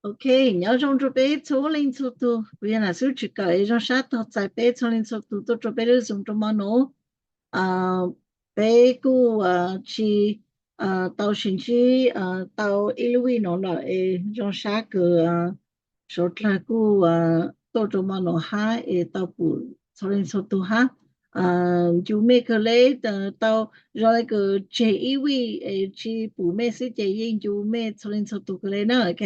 Ok, nyob zoo rau peb txhua leej txhua tus, kuv yog Nam Xub Tshwm Kawm es zoo sab tos txais peb txhua leej txhua tus tuaj rau peb lub Zoom rau mo nuav. Peb kuj tsis tau sib ntsib tau ib lub vij nuav lawm es zoo sab kws suav dlawg kuj tuaj rau mo nuav hab es tau pum txhua leej txhua tus hab. Ncu mej kawg le, tau zoo le kws tseg ib vij es tsis pum mej xwb ces yeej ncu mej txhua leej txhua tus kawg le na, ok.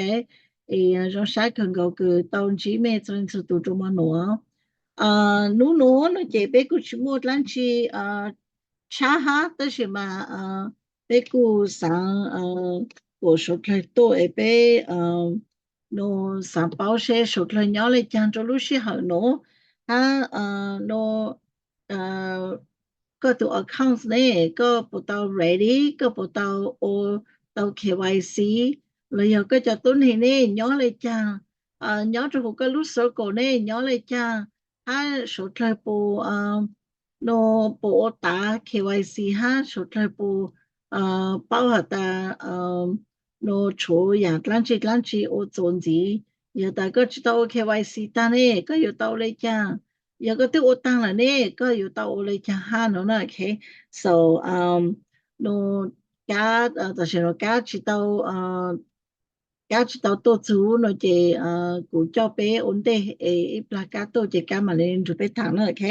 Es zoo sab kawg nkaus kws tau ntsib mej txhua leej txhua tus rau mo nuav. Hnub nuav no ces peb kuj tsis muaj dlaab tsi tshab hab, tab sis mas peb kuj xaav kuas suav dlawg tuaj es peb nuav xaav paub seb suav dlawg nyob le caag rau lub sij hawm nuav hab. Nuav koj tus accounts ne, koj puas tau ready, koj puas tau ua tau K Y C, los yog koj cov tuab neeg ne nyob le caag, nyob rau huv koj lub circle ne nyob le caag, hab suav dlawg puas nuav puas ua tav K Y C hab suav dlawg puas paub has tas nuav tshuav yaam dlaab tsi dlaab tsi ua txuas ntxiv. Yog tas koj tsis tau ua K Y C taag ne koj yuav tau ua le caag? Yog koj twb ua taag lawm ne koj yuav tau ua le caag hab no na, ok. So nuav kab, tam sim nuav kab tsis tau kab tsis tau tuaj txug no ces kuv coj peb ua ntej es ib plag kab tuaj ces kab mam li nrug peb thaam na, ok.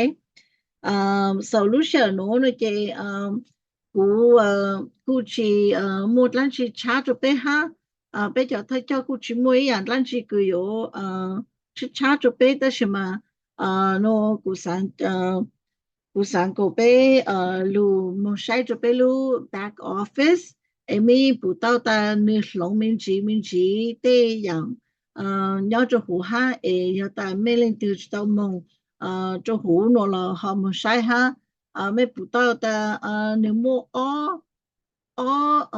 So lub sij hawm nuav no ces kuv kuj tsis muaj dlaab tsi tshab rau peb hab. Peb cov thawj coj kuj tsis muaj ib yaam dlaab tsi kws yuav tshab tshab rau peb, tab sis mas nuav kuv xaav kuv xaav kom peb lug moog saib rau peb lub back office es mej yeej pum tau tas nwg hloov me ntsiv me ntsiv tej yaam nyob rau huv hab es yog tas mej leej twg tsis tau moog rau huv nuav los ho moog saib hab. Mej pum tau tas nwg muaj ob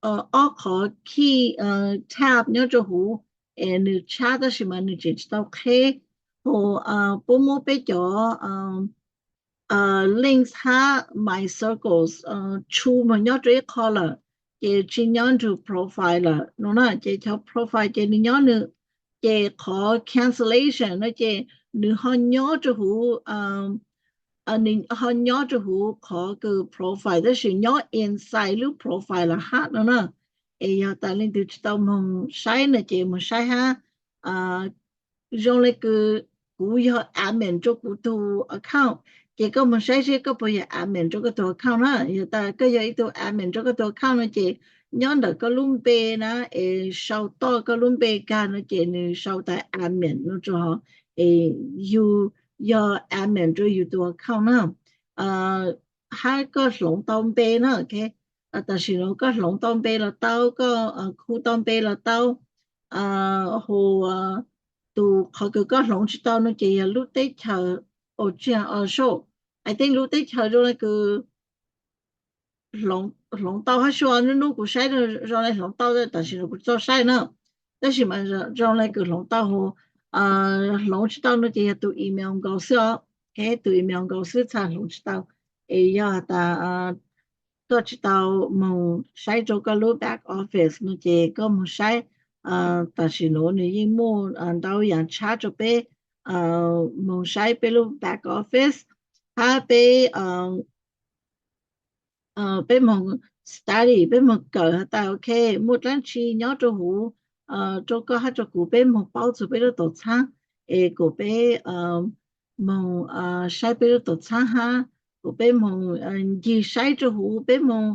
ob ob qhov key tab nyob rau huv es nwg tshab tab sis mas nwg tseem tsis tau qheb. Ho puab muab peb cov links hab my circles tshu moog nyob rau ib qho lawm, ces tsis nyob nrug profile lawm no na. Ces cov profile ces nwg nyob nwg, ces qhov cancellation no ces nwg ho nyob rau huv nwg ho nyob rau huv qhov kws profile tab sis nyob inside lub profile los hab no na. Es yog tas leej twg tsis tau moog saib no ces moog saib hab. Zoo le kws kuv yog admin rau kuv tug account, ces koj moog saib seb koj puas yog admin rau koj tug account na. Yog tas koj yog ib tug admin rau koj tug account no ces nyob ntawm koj lub npe na, es sau toj koj lub npe kag no ces nwg sau tas admin no rau hov, es yug yog admin rau yug tug account na. Hab koj hloov tau npe na, ok. Tam sim nuav koj hloov tau npe los tau, koj khu tau npe los tau. Hu tus qhov kws koj hloov tsis tau no ces yog lub teb chaws. Au tsi, soj, I think lub teb chaws zoo le kws hloov tau hab sua, nub nub kuv saib zoo le hloov tau, tam sim nuav kuv tsis tau saib na. Tab sis mas zoo le kws hloov tau, hu hloov tsis tau no ces yog tus email nkaus xwb os. Ok, tus email nkaus xwb txhaj hloov tsis tau. Es yog tas koj tsis tau moog saib rau koj lub back office no ces koj moog saib. Tam sim nuav nwg yeej muaj ntau yaam tshab rau peb moog saib peb lub back office hab peb peb moog study, peb moog kawm has tas ok, muaj dlaab tsi nyob rau huv rau koj hab rau kuv, peb moog paub txug peb lub tuam txhaab, es kuas peb moog saib peb lub tuam txhaab hab kuas peb moog ncig saib rau huv, peb moog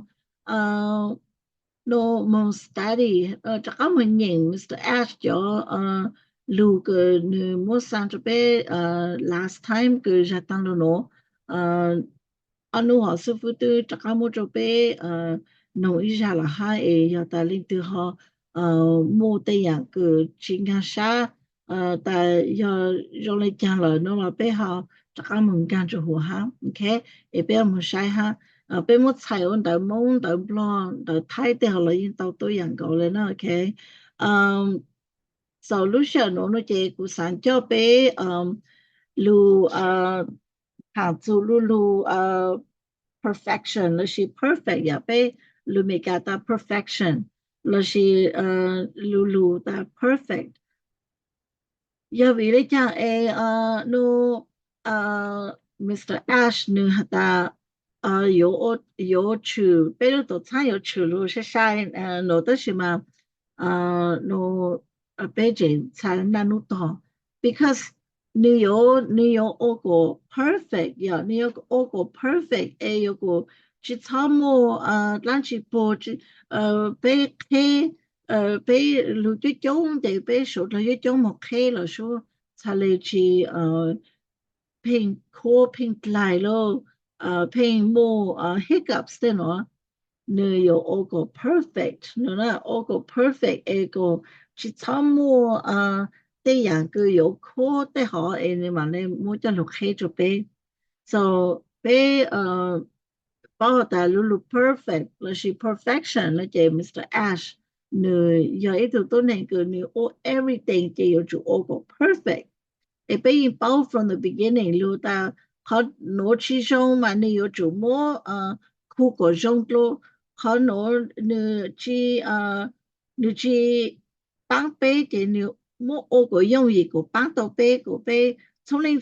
moog study, rov qaab moog nyeem Mr Ash cov lug kws nwg muab xa rau peb last time kws zag taag lug nuav. Ob nub hov xwb fwb twb rov qaab muab rau peb noog ib zag los hab, es yog tas leej twg ho muaj tej yaam kws tsis nkaag sab, tas yog zoo le caag lawm no los peb ho rov qaab moog nkaag rua huv hab, ok. Es peb moog saib hab, peb muab txhais ua ntawv Moob, ntawv Nplog, ntawv Thaib tej ho los yeej tau tuab yaam nkaus le na, ok. Xaus lub sij hawm nuav no ces kuv xaav coj peb lug thaam txug lub lug perfection lossis perfect, yog peb lug Meskas tas perfection. lossis lu lug tas perfect. Yog vim le caag es no Mr. Ash nws has tas yuav tshwm, peb lub tuam txhab yuav tshwm lug sai sai no, tab sis mas no peb tseem txhais naj nub tog, because nws yuav, nws yuav ua kom perfect, yog nws yuav ua kom perfect es yuav kom tsis txhob muaj dlaab tsi puag, peb qheb, peb lug coob coob ces peb suav dlawg coob coob moog qheb los suav txhaj le tsis pheej khuab pheej dlaig lauj, pheej muaj hiccups tej no. Nws yuav ua kom perfect no, ua kom perfect es kom tsis txhob muaj tej yaam kws yuav khuab tej hov es nws mam le muab coj lug qheb rua peb. So peb paub has tas lu lug perfect lossis perfection no ces Mr. Ash nws yog ib tug tuab neeg kws nws ua everything ces yuav tsum ua kom perfect. Es peb yeej paub from the beginning lug tas qhov nuav tsis zoo mas nws yuav tsum muab khu kom zoo dlua, qhov nuav nws tsis, nws tsis paab peb ces nws muab ua kom yooj yim kom paab tau peb, kom peb txhua leej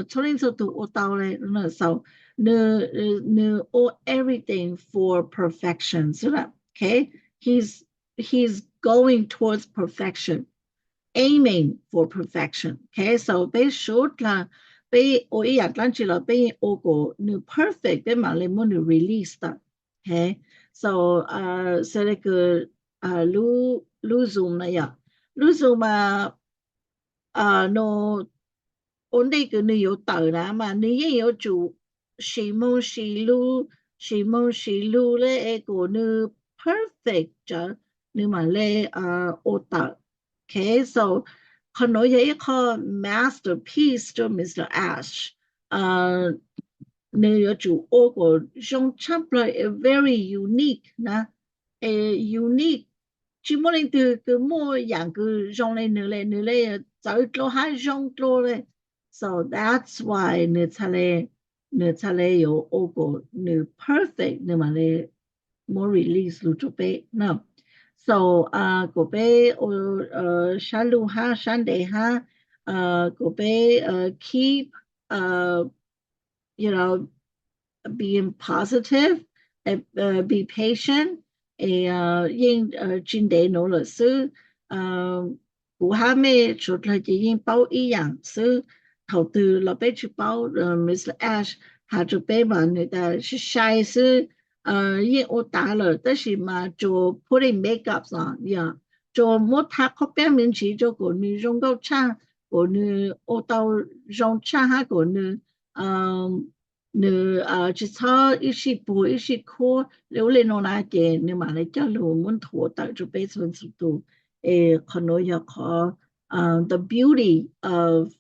txhua tug ua tau le. So nws ua everything for perfection xwb. Okay, he's he's going towards perfection, aiming for perfection. Okay, so peb suav dlawg peb ua ib yaam dlaab tsi los peb yeej ua kom nws perfect peb mam le muab nws release tawm. Okay, so xws le kws lub Zoom na yog, lub Zoom mas no ua ntej kws nws yuav tawm na mas nws yeej yuav tsum sim moog sim lug, sim moog sim lug le es kom nws perfect tsawv nws mam le ua tawm. Okay, so qhov nuav yog ib qho masterpiece rua Mr. Ash. Nws yuav tsum ua kom zoo tshaj plawg, very unique na. Unique, tsis muaj leej twg kws muaj yaam kws zoo le nws le, nws le txawv dlua hab zoo dlua le. So that's why nws txhaj le, nws txhaj le yuav ua kom nws perfect nws mam le muab release lug rua peb na. So kom peb ua sab lug hab sab ntev hab, kom peb keep you know, being positive, be patient, es yeej tsis ntev nuav lawm xwb. Kuv hab mej suav dlawg ces yeej paub ib yaam xwb. Thaum twg los peb tsis paub, Mr. Ash has rua peb mas nws tas sai sai xwb, yeej ua tav lawm tab sis mas tsuas putting makeup os, yog tsuas muab tha qhov piab me ntsis rua kom nws zoo nkauj tshaj, kom nws ua tau zoo tshaj hab kom nws nws tsis txhob ib sij puag ib sij khuab le ub le nuav na, ces nws mam le coj lug muab nthuav tawm rua peb txhua txhua tus. Es qhov nuav yog qhov the beauty of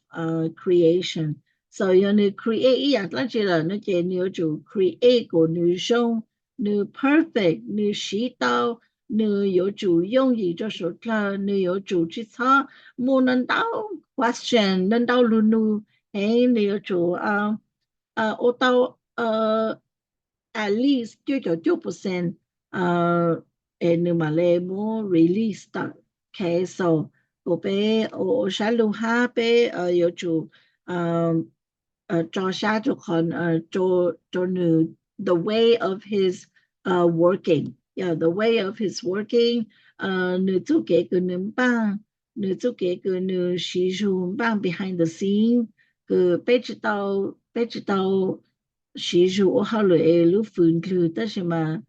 creation. So yog nws create ib yaam dlaab tsi lawm no ces nws yuav tsum create kom nws zoo, nws perfect, nws siv tau, nws yuav tsum yooj yim rua suav dlawg, nws yuav tsum tsis txhob muaj ntau ntau question, ntau ntau lug nug, heev, nws yuav tsum ua tau at least cuaj caum cuaj percent es nws mam le muab release tawm. Okay, so kuv peb ua sab lug hab peb yuav tsum tso sab rua qhov, rua nws, the way of his working, yeah, the way of his working, nws txuj kev kws nws npaaj, nws txuj kev kws nws siv zug npaaj behind the scene, kws peb tsis tau, peb tsis tau siv zug ua hauj lwm es lub fwm ndlwg tab sis mas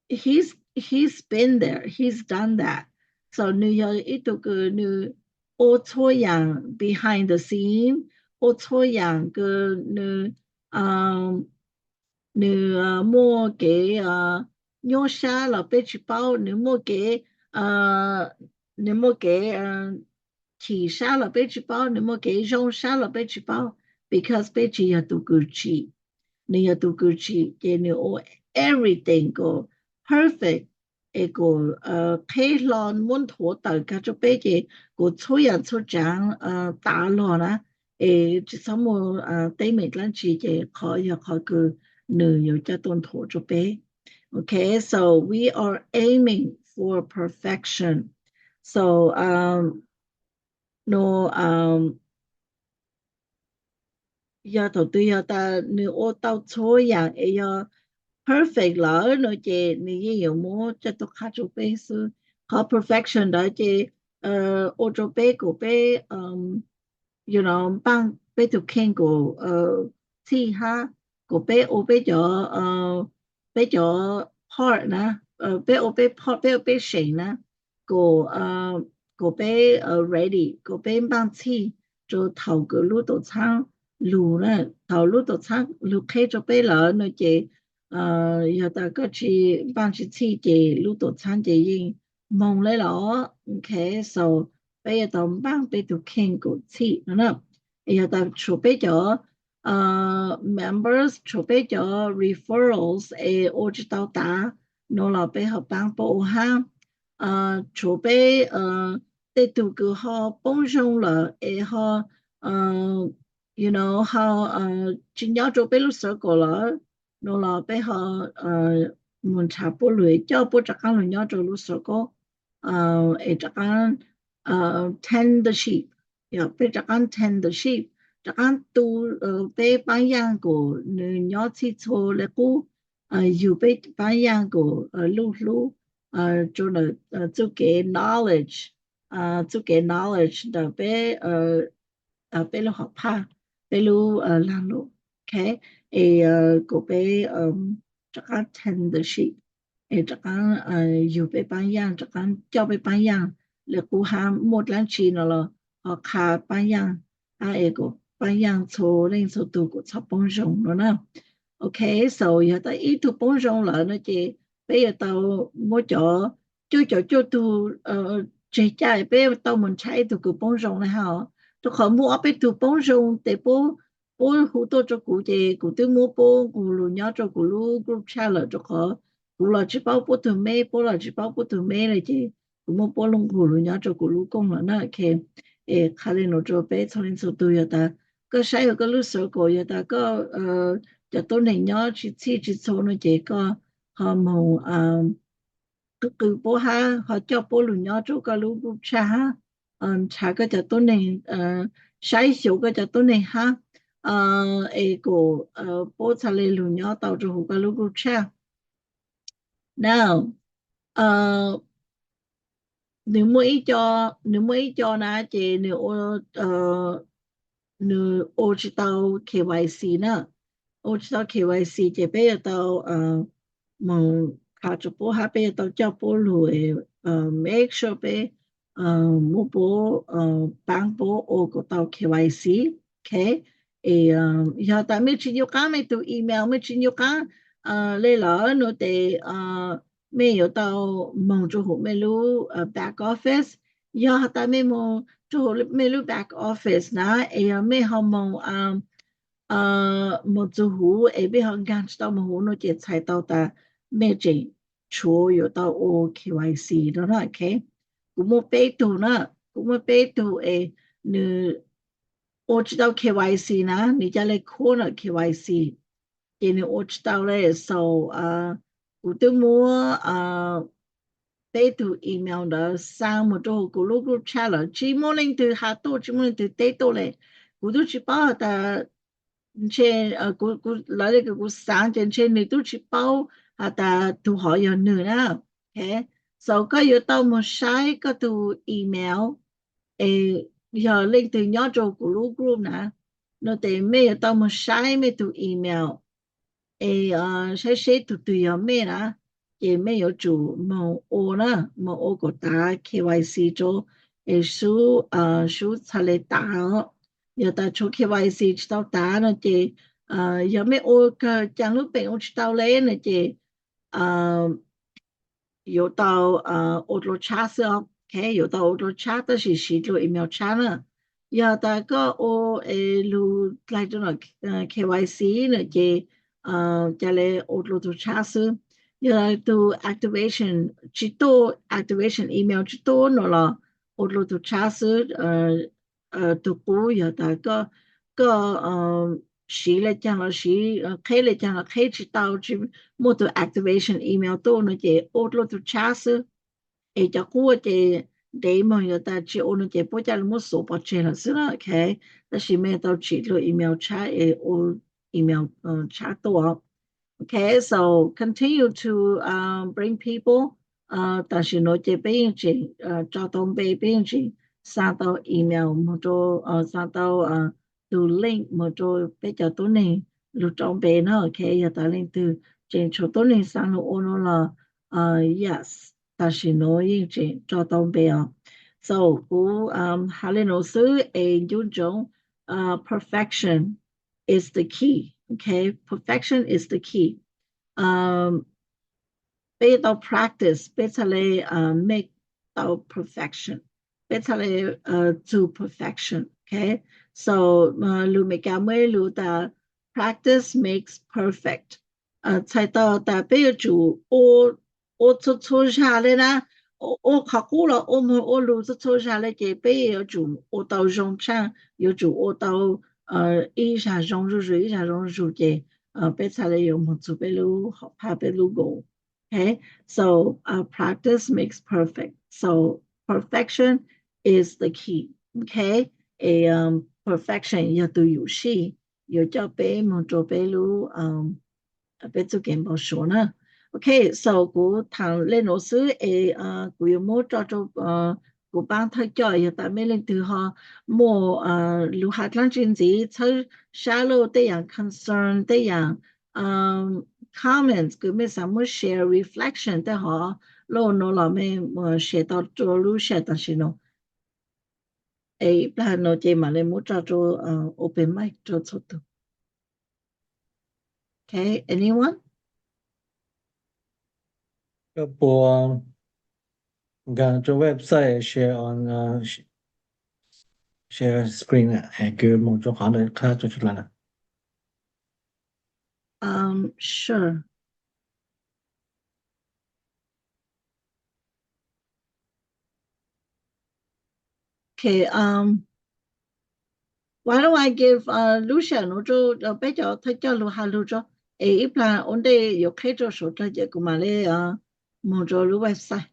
he's he's been there, he's done that. So nws yog ib tug kws nws ua txhua yaam behind the scene, ua txhua yaam kws nws nws muaj kev nyuaj sab los peb tsis paub, nws muaj kev, nws muaj kev chim sab los peb tsis paub, nws muaj kev zoo sab los peb tsis paub, because peb tsis yog tus kws tsim. Nws yog tus kws tsim ces nws ua everything kom perfect, es kom qheb hlo muab nthuav tawm kag rua peb ces kom txhua yaam txhua tsaav tav log na, es tsis txhob muaj teeb meem dlaab tsi ces qhov yog qhov kws nws yuav coj tuaj nthuav rua peb. Okay, so we are aiming for perfection. So um, no um, yog thaum twg yog tas nws ua tau txhua yam es yog perfect lawm no ces nws yeej yuav muab coj tuaj qha rau peb xwb. Qhov perfection ntawd ces ua rau peb kom peb you know, npaj peb tus kheej kom txhij hab kom peb ua peb cov peb cov part na, peb ua peb part, peb ua peb seem na, kom kom peb ready, kom peb npaj txhij rau thaum kws lub tuam txhab lug na. Thaum lub tuam txhab lug qheb rau peb lawm no ces yog tas koj tsis npaj tsis txhij ces lub tuam txhab ces yeej moog le los. Ok, so peb yuav tau npaj peb tus kheej kom txhij no na. Yog tas tshuav peb cov members, tshuav peb cov referrals es ua tsis tau tas no los peb ho paab puab ua hab. Tshuav peb tej tug kws ho poob zoo lawm es ho you know, ho tsis nyob rau peb lub circle lawm no los peb ho mus nrhav puab lug, coj puab rov qaab lug nyob rau lub circle es rov qaab tend the sheep, peb rov qaab tend the sheep, rov qaab tu peb paab yaaj kom nws nyob txhij txhua le qub, yug peb paab yaaj kom luj hlub rua ntawm txuj kev knowledge, txuj kev knowledge ntawm peb peb lub hom phaj, peb lub lag luam. Ok, es kom peb rov qaab tend the sheep, es rov qaab yug peb paab yaaj, rov qaab coj peb paab yaaj le qub hab, muaj dlaab tsi no los ho qha paab yaaj hab es kom paab yaaj txhua leej txhua tug kom txhob poob zoo no na. Ok, so yog tas ib tug poob zoo lawm no ces peb yuav tau muab cov cuaj caum cuaj tug tseg caj, peb tau mus nrhav ib tug kws poob zoo na hab. Rau qhov muaj ob peb tug poob zoo tes puab, puab hu tuaj rau kuv ces kuv twb muab puab nqug lug nyob rau kuv lub group chat lawm, rau qhov kuv los tsis paub puab tug meb, puab los tsis paub puab tug meb le ces kuv muab puab lub nqug lug nyob rau kuv lub kooj lawm na. Ok, es qha le nuav rau peb txhua leej txhua tug, yog tas koj saib yog koj lub circle yog tas koj cov tuab neeg nyob tsis txhij tsis txhua no ces koj ho moog qw qw puab hab ho coj puab lug nyob rau koj lub group chat hab nrhav koj cov tuab neeg, saib xyuas koj cov tuab neeg hab es kom puab txhaj le lug nyob tau rau huv koj lub group chat. Now nws muaj ib co, nws muaj ib co na ces nws ua, nws ua tsis tau K Y C na, ua tsis tau K Y C ces peb yuav tau moog qha rau puab hab peb yuav tau coj puab lug make sure peb muab puab, paab puab ua kom tau K Y C. Ok, es yog tas mej tsis ncu qaab mej tug email, mej tsis ncu qaab le lawm no tes mej yuav tau moog rau huv mej lub back office. Yog has tas mej moog rau huv mej lub back office na es yog mej ho moog moog txug huv es mej ho nkaag tsis tau moog huv no ces txhais tau tas mej tseem tshuav yuav tau ua K Y C no na. Ok, kuv muaj peb tug na, kuv muaj peb tug es nws ua tsis tau K Y C na, nws ca le corner K Y C ces nws ua tsis tau le. So kuv twb muab peb tug email ntawd xa moog rau huv kuv lub group chat lawm, tsis muaj leej twg has tuaj, tsis muaj leej twg teb tuaj le. Kuv twb tsis paub has tas ntshe, kuv, lawv le kuv xaav ces ntshe nws twb tsis paub has tas tug hov yog nws na. Ok, so koj yuav tau moog saib koj tug email es yog leej twg nyob rau kuv lub group na no tes mej yuav tau moog saib mej tug email es saib seb tug twg yog mej na, ces mej yuav tsum moog ua na, moog ua kom tav K Y C rau es sub, sub txhaj le tav os. Yog tas tshuav K Y C tsis tau tav no ces yog mej ua kawg caag lub peem ua tsis tau le no ces yuav tau ua dlua tshab xwb os. Ok, yuav tau ua dlua tshab tab sis siv dlua email tshab na. Yog tas koj ua es lug dlaig rau ntawm K Y C no ces ca le ua dlua tug tshab xwb. Yog tug activation tsis tuaj, activation email tsis tuaj no los ua dlua tug tshab xwb. Tug qub yog tas koj, koj siv le caag los siv, qheb le caag los qheb tsis tau, tsis muaj tug activation email tuaj no ces ua dlua tug tshab xwb. Es cov qub ces ntev mog, yog tas tsis ua no ces puab coj los muab xuav pov tseg lawm xwb na, ok. Tab sis mej tau tsim dlua email tshab es ua email tshab tuaj. Okay, so continue to bring people. Tam sim nuav ces peb yeej tseem tso tau npe, peb yeej tseem xa tau email moog rau, xa tau tus link moog rau peb cov tuab neeg lug rau npe na, ok. Yog tas leej twg tseem tshuav tuab neeg xaa lug ua no los, yes, tam sim nuav yeej tseem tso tau npe os. So kuv has le nuav xwb es ncu ntsoov, perfection is the key, ok, perfection is the key. Peb tau practice, peb txhaj le make tau perfection, peb txhaj le to perfection, ok. So lus Amelikas muaj ib lus tas practice makes perfect. Txhais tau tas peb yuav tsum ua txhua txhua zag le na, ua qhov qub los ua moog ua lug txhua txhua zag le ces peb yuav tsum ua tau zoo tshaj, yuav tsum ua tau ib zag zoo zuj zus ib zag zoo zuj zus ces peb txhaj le yuav moog txug peb lub hom phaj, peb lub goal. Okay, so practice makes perfect. So perfection is the key. Okay, es perfection yog tus yuam sij yuav coj peb moog rau peb lub, peb txuj kev npau suav na. Okay, so kuv thaam le nuav xwb es kuv yuav muab tso rau kuv paab thawj coj, yog tas mej leej twg ho muaj lug has dlaab tsi ntxiv txhawb sab lug tej yaam concern, tej yaam comments kws mej xaav muab share, reflection tej hov lug nuav los mej share tau rua lub sij hawm tam sim nuav. Es ib plag nuav ces mam le muab tso rau open mic rau txhua tug. Okay, anyone? Koj puas nkag rau website share on, share screen es kws moog rau qhov ntawd qha rua tsi lawm na. Um, sure. Okay, um, why don't I give lub sij hawm nuav rau peb cov thawj coj lug has lug rua, es ib plag ua ntej yuav qheb rua suav dlawg ces kuv mam le moog rua lub website.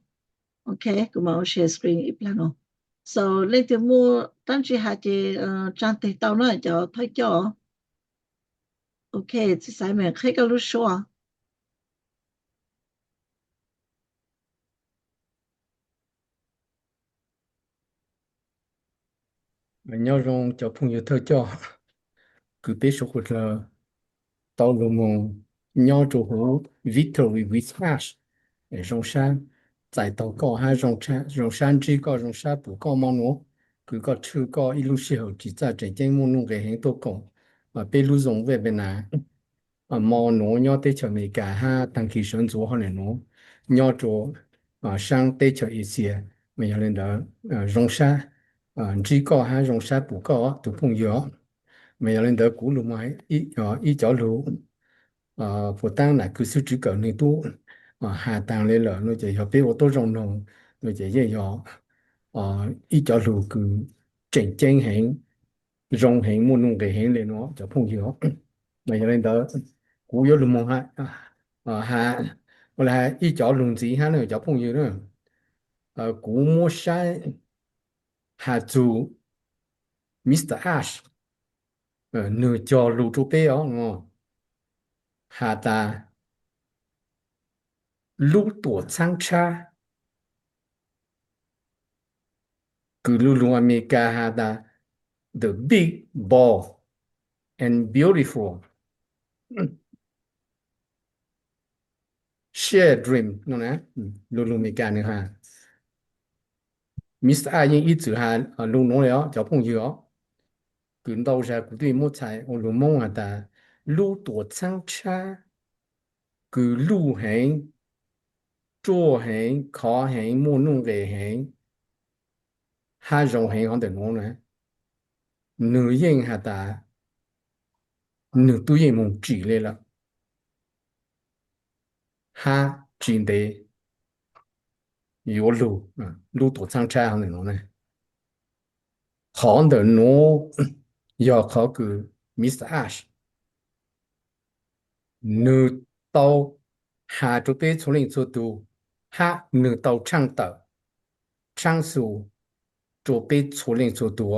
Okay, kuv mam ua share screen ib plag nuav. So leej twg muaj dlaab tsi has ces tsaa teg tau na cov thawj coj. Okay, txiv Xaiv Meem, qheb koj lub suab. Nyob zoo cov phooj ywg thawj coj, kws peb suav dlawg tau lug moog nyob rua huv Victory with Ash, zoo sab txais tau koj hab zoo sab ntsib koj, zoo sab pum koj mo nuav, kws koj tshwj koj ib lub sij hawm tsis txaj tseem ceeb muaj nuj nqes heev tuaj koom peb lub zoo webinar mo nuav nyob teb chaws Amelikas hab taag kis sawv ntxuav hov ntawm nuav nyob rua saab teb chaws Asia. Mas yog le ntawd zoo sab ntsib koj hab zoo sab pum koj tus phooj ywg os. Mas yog le ntawd kuv lug moog ib cov lug puas taab nam kws xwb tswv kawm nwg tub has taag le lawm no ces yog peb ua tuab zoo noog no ces yeej yog ib cov lug kws tseem ceeb heev, zoo heev, muaj nuj nqes heev le nuav cov phooj ywg. Mas yog le ntawd kuv yuav lug moog has ib cov lug ntxiv hab na cov phooj ywg na. Kuv muab saib has txug Mister Ash, nwg cog lug rua peb os, has tas lub tuam txhaab tshab, kws lug lug Amelikas has tas the big, bold and beautiful, share a dream no na. Lug lug Amelikas nwg has, Mister Ash yeej ib txwm has lug nuav le os cov phooj ywg os. Kws ntau zag kuv twb muab txhais ua lug Moob has tas lub tuam txhaab tshab kws luj heev, ruaj heev, khov heev, muaj nuj nqes heev hab zoo heev hov ntawm nuav na, nwg yeej has tas nwg tub yeej moog tsim le lawm hab tsis ntev yuav lug lub tuam txhaab tshab hov ntawm nuav na. Qhov ntawm nuav yog qhov kws Mister Ash nwg tau has rua peb txhua leej txhua tug hab nwg tau tshaaj tawm tshaab xu rua peb txhua leej txhua tug,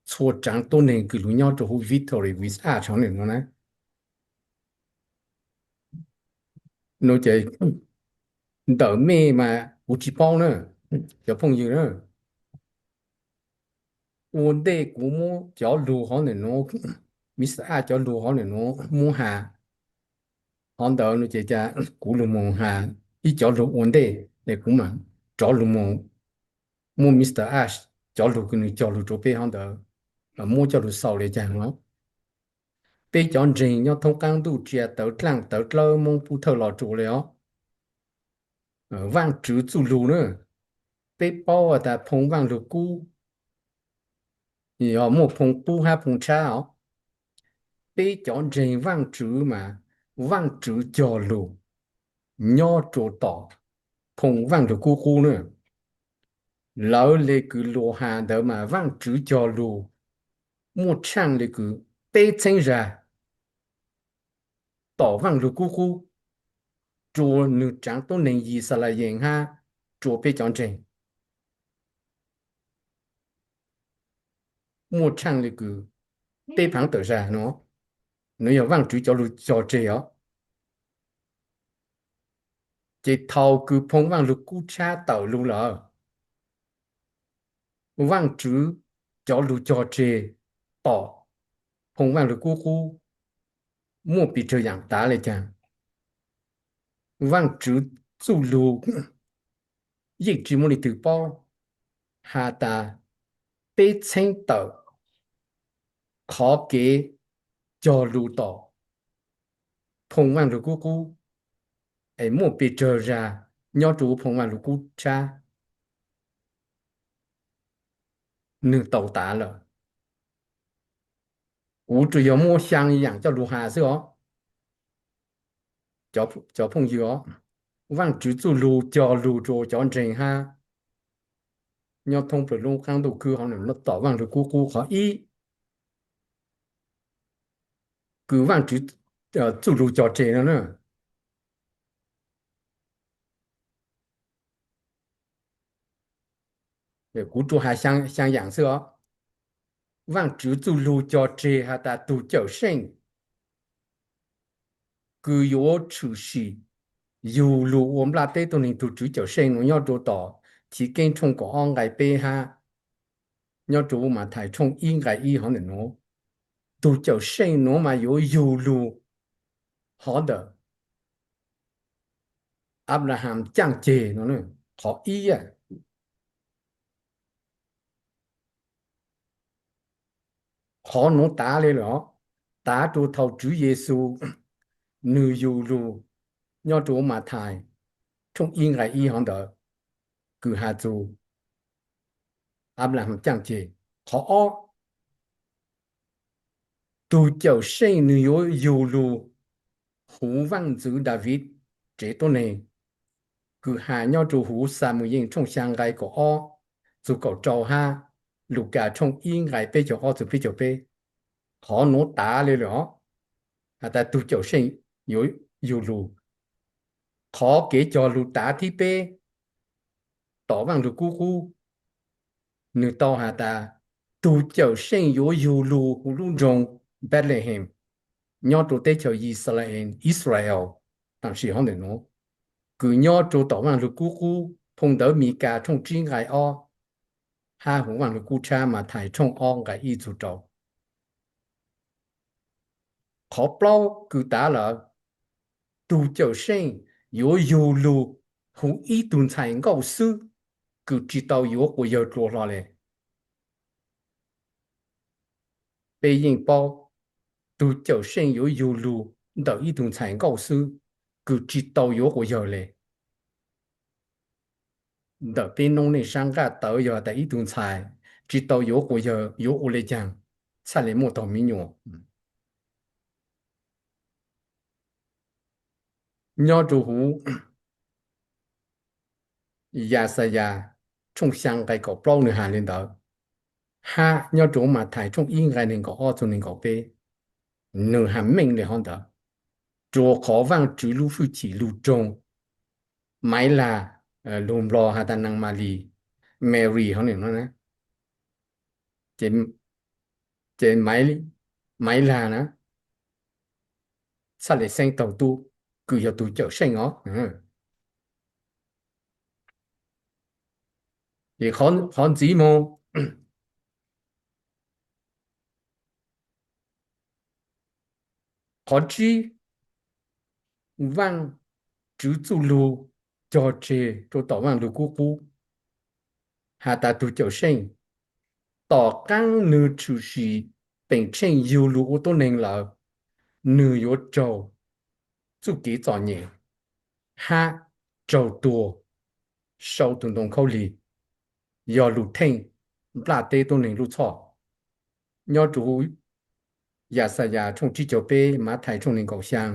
txhua tsaav tuab neeg kws lug nyob rua huv Victory Village hov nwg nuav na. Nuav ces ntawm mej mas kuv tsi paub na, cov phooj ywg na. Ua ntej kuv muab cov lug hov nwg nuav, Mister A cov lug hov nwg nuav muab has hov ntawd nuav ces ca kuv lug moog has ib cov lug ua ntej, es kuv mam rov lug moog muab Mister A cov lug kws nwg cog lug rua peb hov ntawd muab coj lug xaus le caag nuav. Peb cov ntseeg nyob thoob qaab ntuj tsia tawv dlaaj tawv dlawb Moob Pub Thawj Los Tsuas le os. Vaajtswv txuj lug na, peb paub has tas phoo Vaaj Lug Kub, yog muaj phoo qub hab phoo tshab os. Peb cov ntseeg Vaajtswv mas Vaajtswv cog lug nyob rua tom phoo Vaaj Lug Kub qub na. Lawv le kws luas has ntawd mas Vaajtswv cog lug muaj tshaaj le kws peb txheeb zag tom Vaaj Lug Kub qub rua nwg tsaav tuab neeg Yixalayees hab rua peb cov ntseeg. Muaj tshaaj le kws peb phaav tawm zag nuav, nuav yog Vaajtswv cov lug cog tseg os. Ces thaus kws phoo Vaaj Lug Kub tshab tawm lug lawm, Vaajtswv cov lug cog tseg tom phoo Vaaj Lug Kub qub muaj pes tsawg yaam tav le caag? Vaajtswv txuj lug yeej tsi muaj leej twg paub has tas peb txheeb tawm qhov kev cog lug tom phoo Vaaj Lug Kub qub es muaj pes tsawg zag nyob rua huv phoo Vaaj Lug Kub tshab. Nwg tau tav lawm. Kuv tsuas yog muab xyaa yaam coj lug has xwb os. Cov phooj ywg os, Vaajtswv txuj lug cog lug rua cov ntseeg hab nyob thoob plawg lub qaab ntuj khwb hov nwg tom Vaaj Lug Kub qub qhov ib, kws Vaajtswv txuj lug cog tseg no na. Kuv tsuas has xyaa yaam xwb os. Vaajtswv txuj lug cog tseg has tas tug Cawmseej kws yuav tshwm sim yug lug ua nplaj teb tuab neeg, tug Tswv Cawmseej nuav nyob rua tom Chiv Keeb tshooj kaum ob nqai peb hab nyob rua Mathais tshooj ib nqai ib hov ntawm nuav. Tug Cawmseej nuav mas yuav yug lug hov ntawm Anplaham caaj ceg no, qhov ib. Qhov nuav tav le lawm os, tav rua thaus Tswv Yexus nwg yug lug nyob rua Mathais tshooj ib nqai ib hov ntawd, kws has txug Anplaham caaj ceg. Qhov ob, tug Cawmseej nwg yuav yug lug huv Vaaj Ntxwv Daviv tsev tuab neeg, kws has nyob rua huv Xamuyees tshooj xyaa nqai kaum ob txug kaum rau hab Lukas tshooj ib nqai peb caug ob txug peb caug peb. Qhov nuav tav le lawm os, has tas tug Cawmseej yuav yug lug. Qhov kev cog lug tav thib peb tom Vaaj Lug Kub qub, nwg tau has tas tug Cawmseej yuav yug lug huv lub nroog Bethlehem nyob rua teb chaws Yixalayees, Israel, tam sim hov ntawm nuav, kws nyob rua tom Vaaj Lug Kub qub phoo ntawv Mikas tshooj tsib nqai ob, hab huv Vaaj Lug Kub tshab Mathais tshooj ob nqai ib txug rau. Qhov plaub kws tav lawm, tug Cawmseej yuav yug lug huv ib tug ntxhais nkauj xwb, kws tsi tau yuav quas yawg dlua hlo le. Peb yeej paub tug Cawmseej yuav yug lug ntawm ib tug ntxhais nkauj xwb, kws tsi tau yuav quas yawg le. Ntawm peb noob neej sab nqaj tawv yog tas ib tug ntxhais tsi tau yuav quas yawg yuav ua le caag txhaj le muaj tog me nyuam. Nyob rua huv Yaxayas tshooj xyaa nqai kaum plaub nwg has le ntawd, hab nyob rua huv Mathais tshooj ib nqai neeg nkaum ob txug neeg nkaum peb, nwg has meej le hov ntawd. Rua qhov Vaajtswv lub fwj chim lug roog, Maiv Lag, lug Nplog has tas Naas Malis, Mary hov no, ces, ces Maiv Lag na, txhaj le xeeb taug tub, kws yog tug Cawmseej os. Ces qhov ntxiv moog, qhov tsib, Vaajtswv txuj lug cog tseg rua tom Vaaj Lug Kub Qub, has tas tug Cawmseej, tom qaab nwg tshwm sim peem tsheej yug lug ua tuab neeg lawm, nwg yuav raug txuj kev txom nyem hab raug tuag sau tug ntoo khaub lig, yog lug theej nplaj teb tuab neeg lub txhoj. Nyob rua huv Yaxayas tshooj tsib caug peb, Mathais tshooj neeg nkaum xyaa,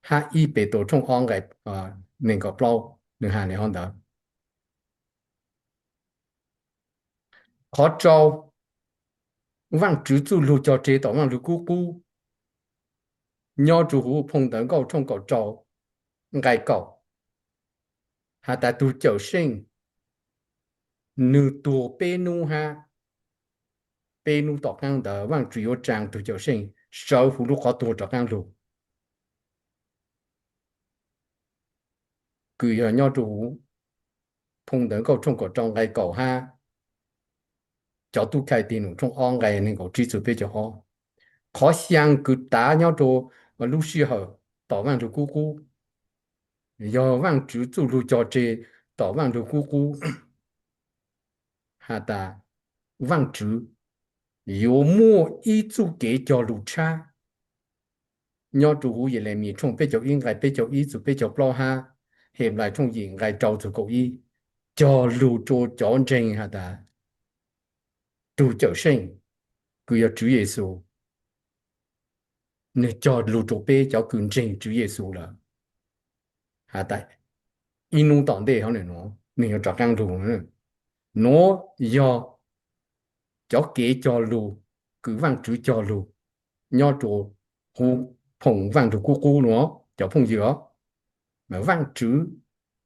hab ib Petus tshooj ob nqai neeg nkaum plaub, nwg has le hov ntawd. Qhov rau, Vaajtswv txuj lug cog tseg tom Vaaj Lug Kub Qub, nyob rua huv Phoo Ntawv Nkauj tshooj kaum rau nqai kaum, has tas tug Cawmseej nwg tuag peb nub hab peb nub tom qaab ntawd Vaajtswv yuav tsaa tug Cawmseej sawv huv lub qhov tuag rov qaab lug. Kws yog nyob rua huv Phoo Ntawv Nkauj tshooj kaum rau nqai kaum hab cov Tub Khai Tig Num tshooj ob nqai neeg nkaum tsib txug peb caug ob. Qhov xyaa kws tav nyob rua lub sij hawm tom Vaaj Lug Kub Qub, yog Vaajtswv txuj lug cog tseg tom Vaaj Lug Kub Qub, has tas Vaajtswv yuav muaj ib txuj kev cog lug tshab. Nyob rua huv Yelemis tshooj peb caug ib nqai peb caug ib txug peb caug plaub hab Henplais tshooj yim nqai rau txug kaum ib, cog lug rua cov ntseeg has tas tug Cawmseej kws yog Tswv Yexus, nwg cog lug rua peb cov kws ntseeg Tswv Yexus lawm, has tas ib nub tom ntej hov nuav nwg yuav rov qaab lug. Nuav yog cov kev cog lug kws Vaajtswv cog lug nyob rua huv Phoo Vaaj Lug Kub Qub nuav cov phooj ywg os. Vaajtswv,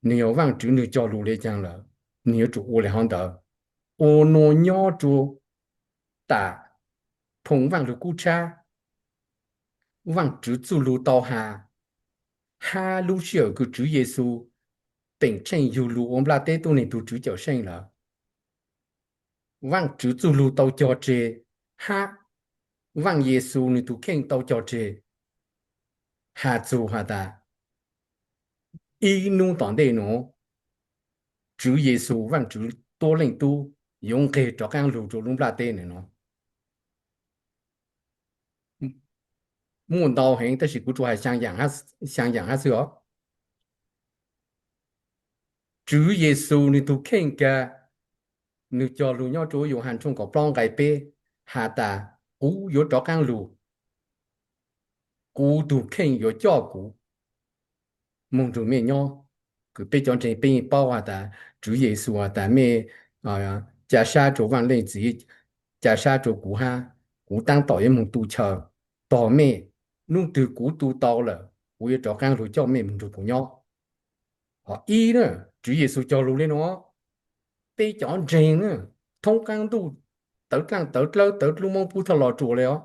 nwg yog Vaajtswv, nwg cog lug le caag lawm, nwg yuav tsum ua le hov ntawd. Ua nuav nyob rua tam Phoo Vaaj Lug Kub tshab, Vaajtswv txuj lug tau has, hab lub sij hawm kws Tswv Yexus peem tsheej yug lug ua nplaj teb tuab neeg tug Tswv Cawmseej lawm, Vaajtswv txuj lug tau cog tseg, hab Vaaj Yexus nwg tug kheej tau cog tseg, has txug has tas ib nub tom ntej nuav Tswv Yexus Vaajtswv Tuab Leej Tub yuav nqeg rov qaab lug rua lub nplaj teb nuav. Muaj ntau heev tab sis kuv tsuas has xyaa yaam hab xwb os. Tswv Yexus nwg tug kheej kag, nwg cog lug nyob rua Yauhas tshooj kaum plaub nqai peb, has tas kuv yuav rov qaab lug, kuv tug kheej yuav coj kuv moog nrug mej nyob. Kws peb cov ntseeg peb yeej paub has tas Tswv Yexus has tas mej ca sab rua Vaaj Leej Txiv, ca sab rua kuv hab, kuv taab tom yuav moog tu chaw tog mej. Nub twg kuv tu tau lawm kuv yuav rov qaab lug coj mej moog nrug kuv nyob. Hov ib na, Tswv Yexus cog lug le nuav, peb cov ntseeg na, thoob qaab ntuj, tawv dlaaj tawv dlawb tawv dlub moob pub thawj lo rua le os,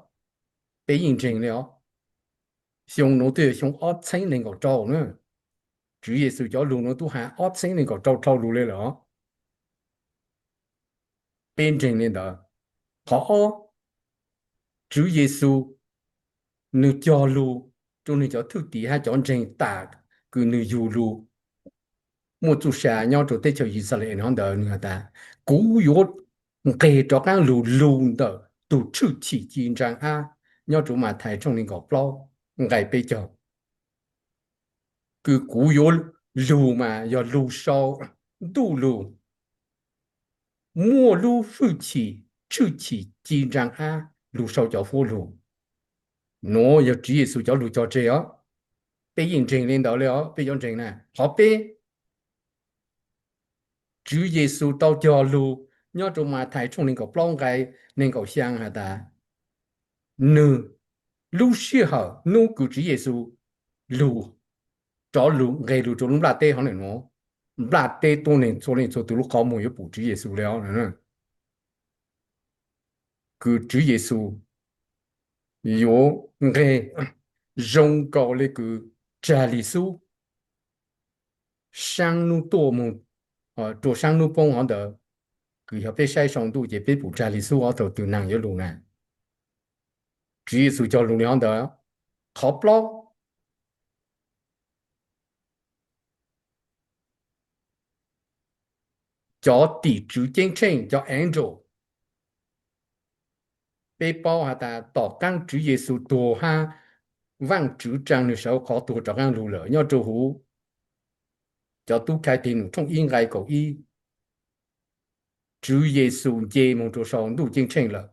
peb yeej ntseeg le os. Xyoo nuav twb yog xyoo ob txheeb neeg nkaum rau na, Tswv Yexus cov lug nuav tub has ob txheeb neeg nkaum rau dlhau lug le lawm os. Peb ntseeg le ntawd. Qhov ob, Tswv Yexus nwg cog lug rua nwg cov thwj tim hab cov ntseeg tam kws nwg yug lug muaj txuj sa nyob rua teb chaws Yixalayees hov ntawd, nwg has tas kuv yuav nqeg rov qaab lug lug ntawm tug tshwj chim ci ntsaa ab, nyob rua Mathais tshooj neeg nkaum plaub nqai peb caug. Kws kuv yuav lug mas yog lug sau ntuj lug, muaj lub hwj chim tshwj chim ci ntsaa ab lug sau cov huab lug. Nuav yog Tswv Yexus cov lug cog tseg os. Peb yeej ntseeg le ntawd le os, peb cov ntseeg na. Qhov peb, Tswv Yexus tau cog lug nyob rua Mathais tshooj neeg nkaum plaub nqai neeg nkaum xyaa has tas nwg, lub sij hawm nub kws Tswv Yexus lug, rov lug nqeg lug rua lub nplaj teb hov nuav, nplaj teb tuab neeg txhua leej txhua tus lub qhov muag yuav pum Tswv Yexus li os. Kws Tswv Yexus yuav nqeg zoo nkaus li kws tsag li xub, saab nub tuaj moog rua saab nub poob hov ntawd, kws yog peb saib sau ntuj ces peb pum tsag li xub ob thaum twg naag yuav lug na. Tswv Yexus cog lug li hov ntawd. Qhov plaub, cov tim tswv ceeb tsheej, cov angel, peb paub has tas tom qaab Tswv Yexus tuag hab Vaajtswv tsaa nwg saum qhov tuag rov qaab lug lawm nyob rua huv cov tub khai tig num tshooj ib nqai kaum ib. Tswv Yexus nce moog rua sau ntuj ceeb tsheej lawm.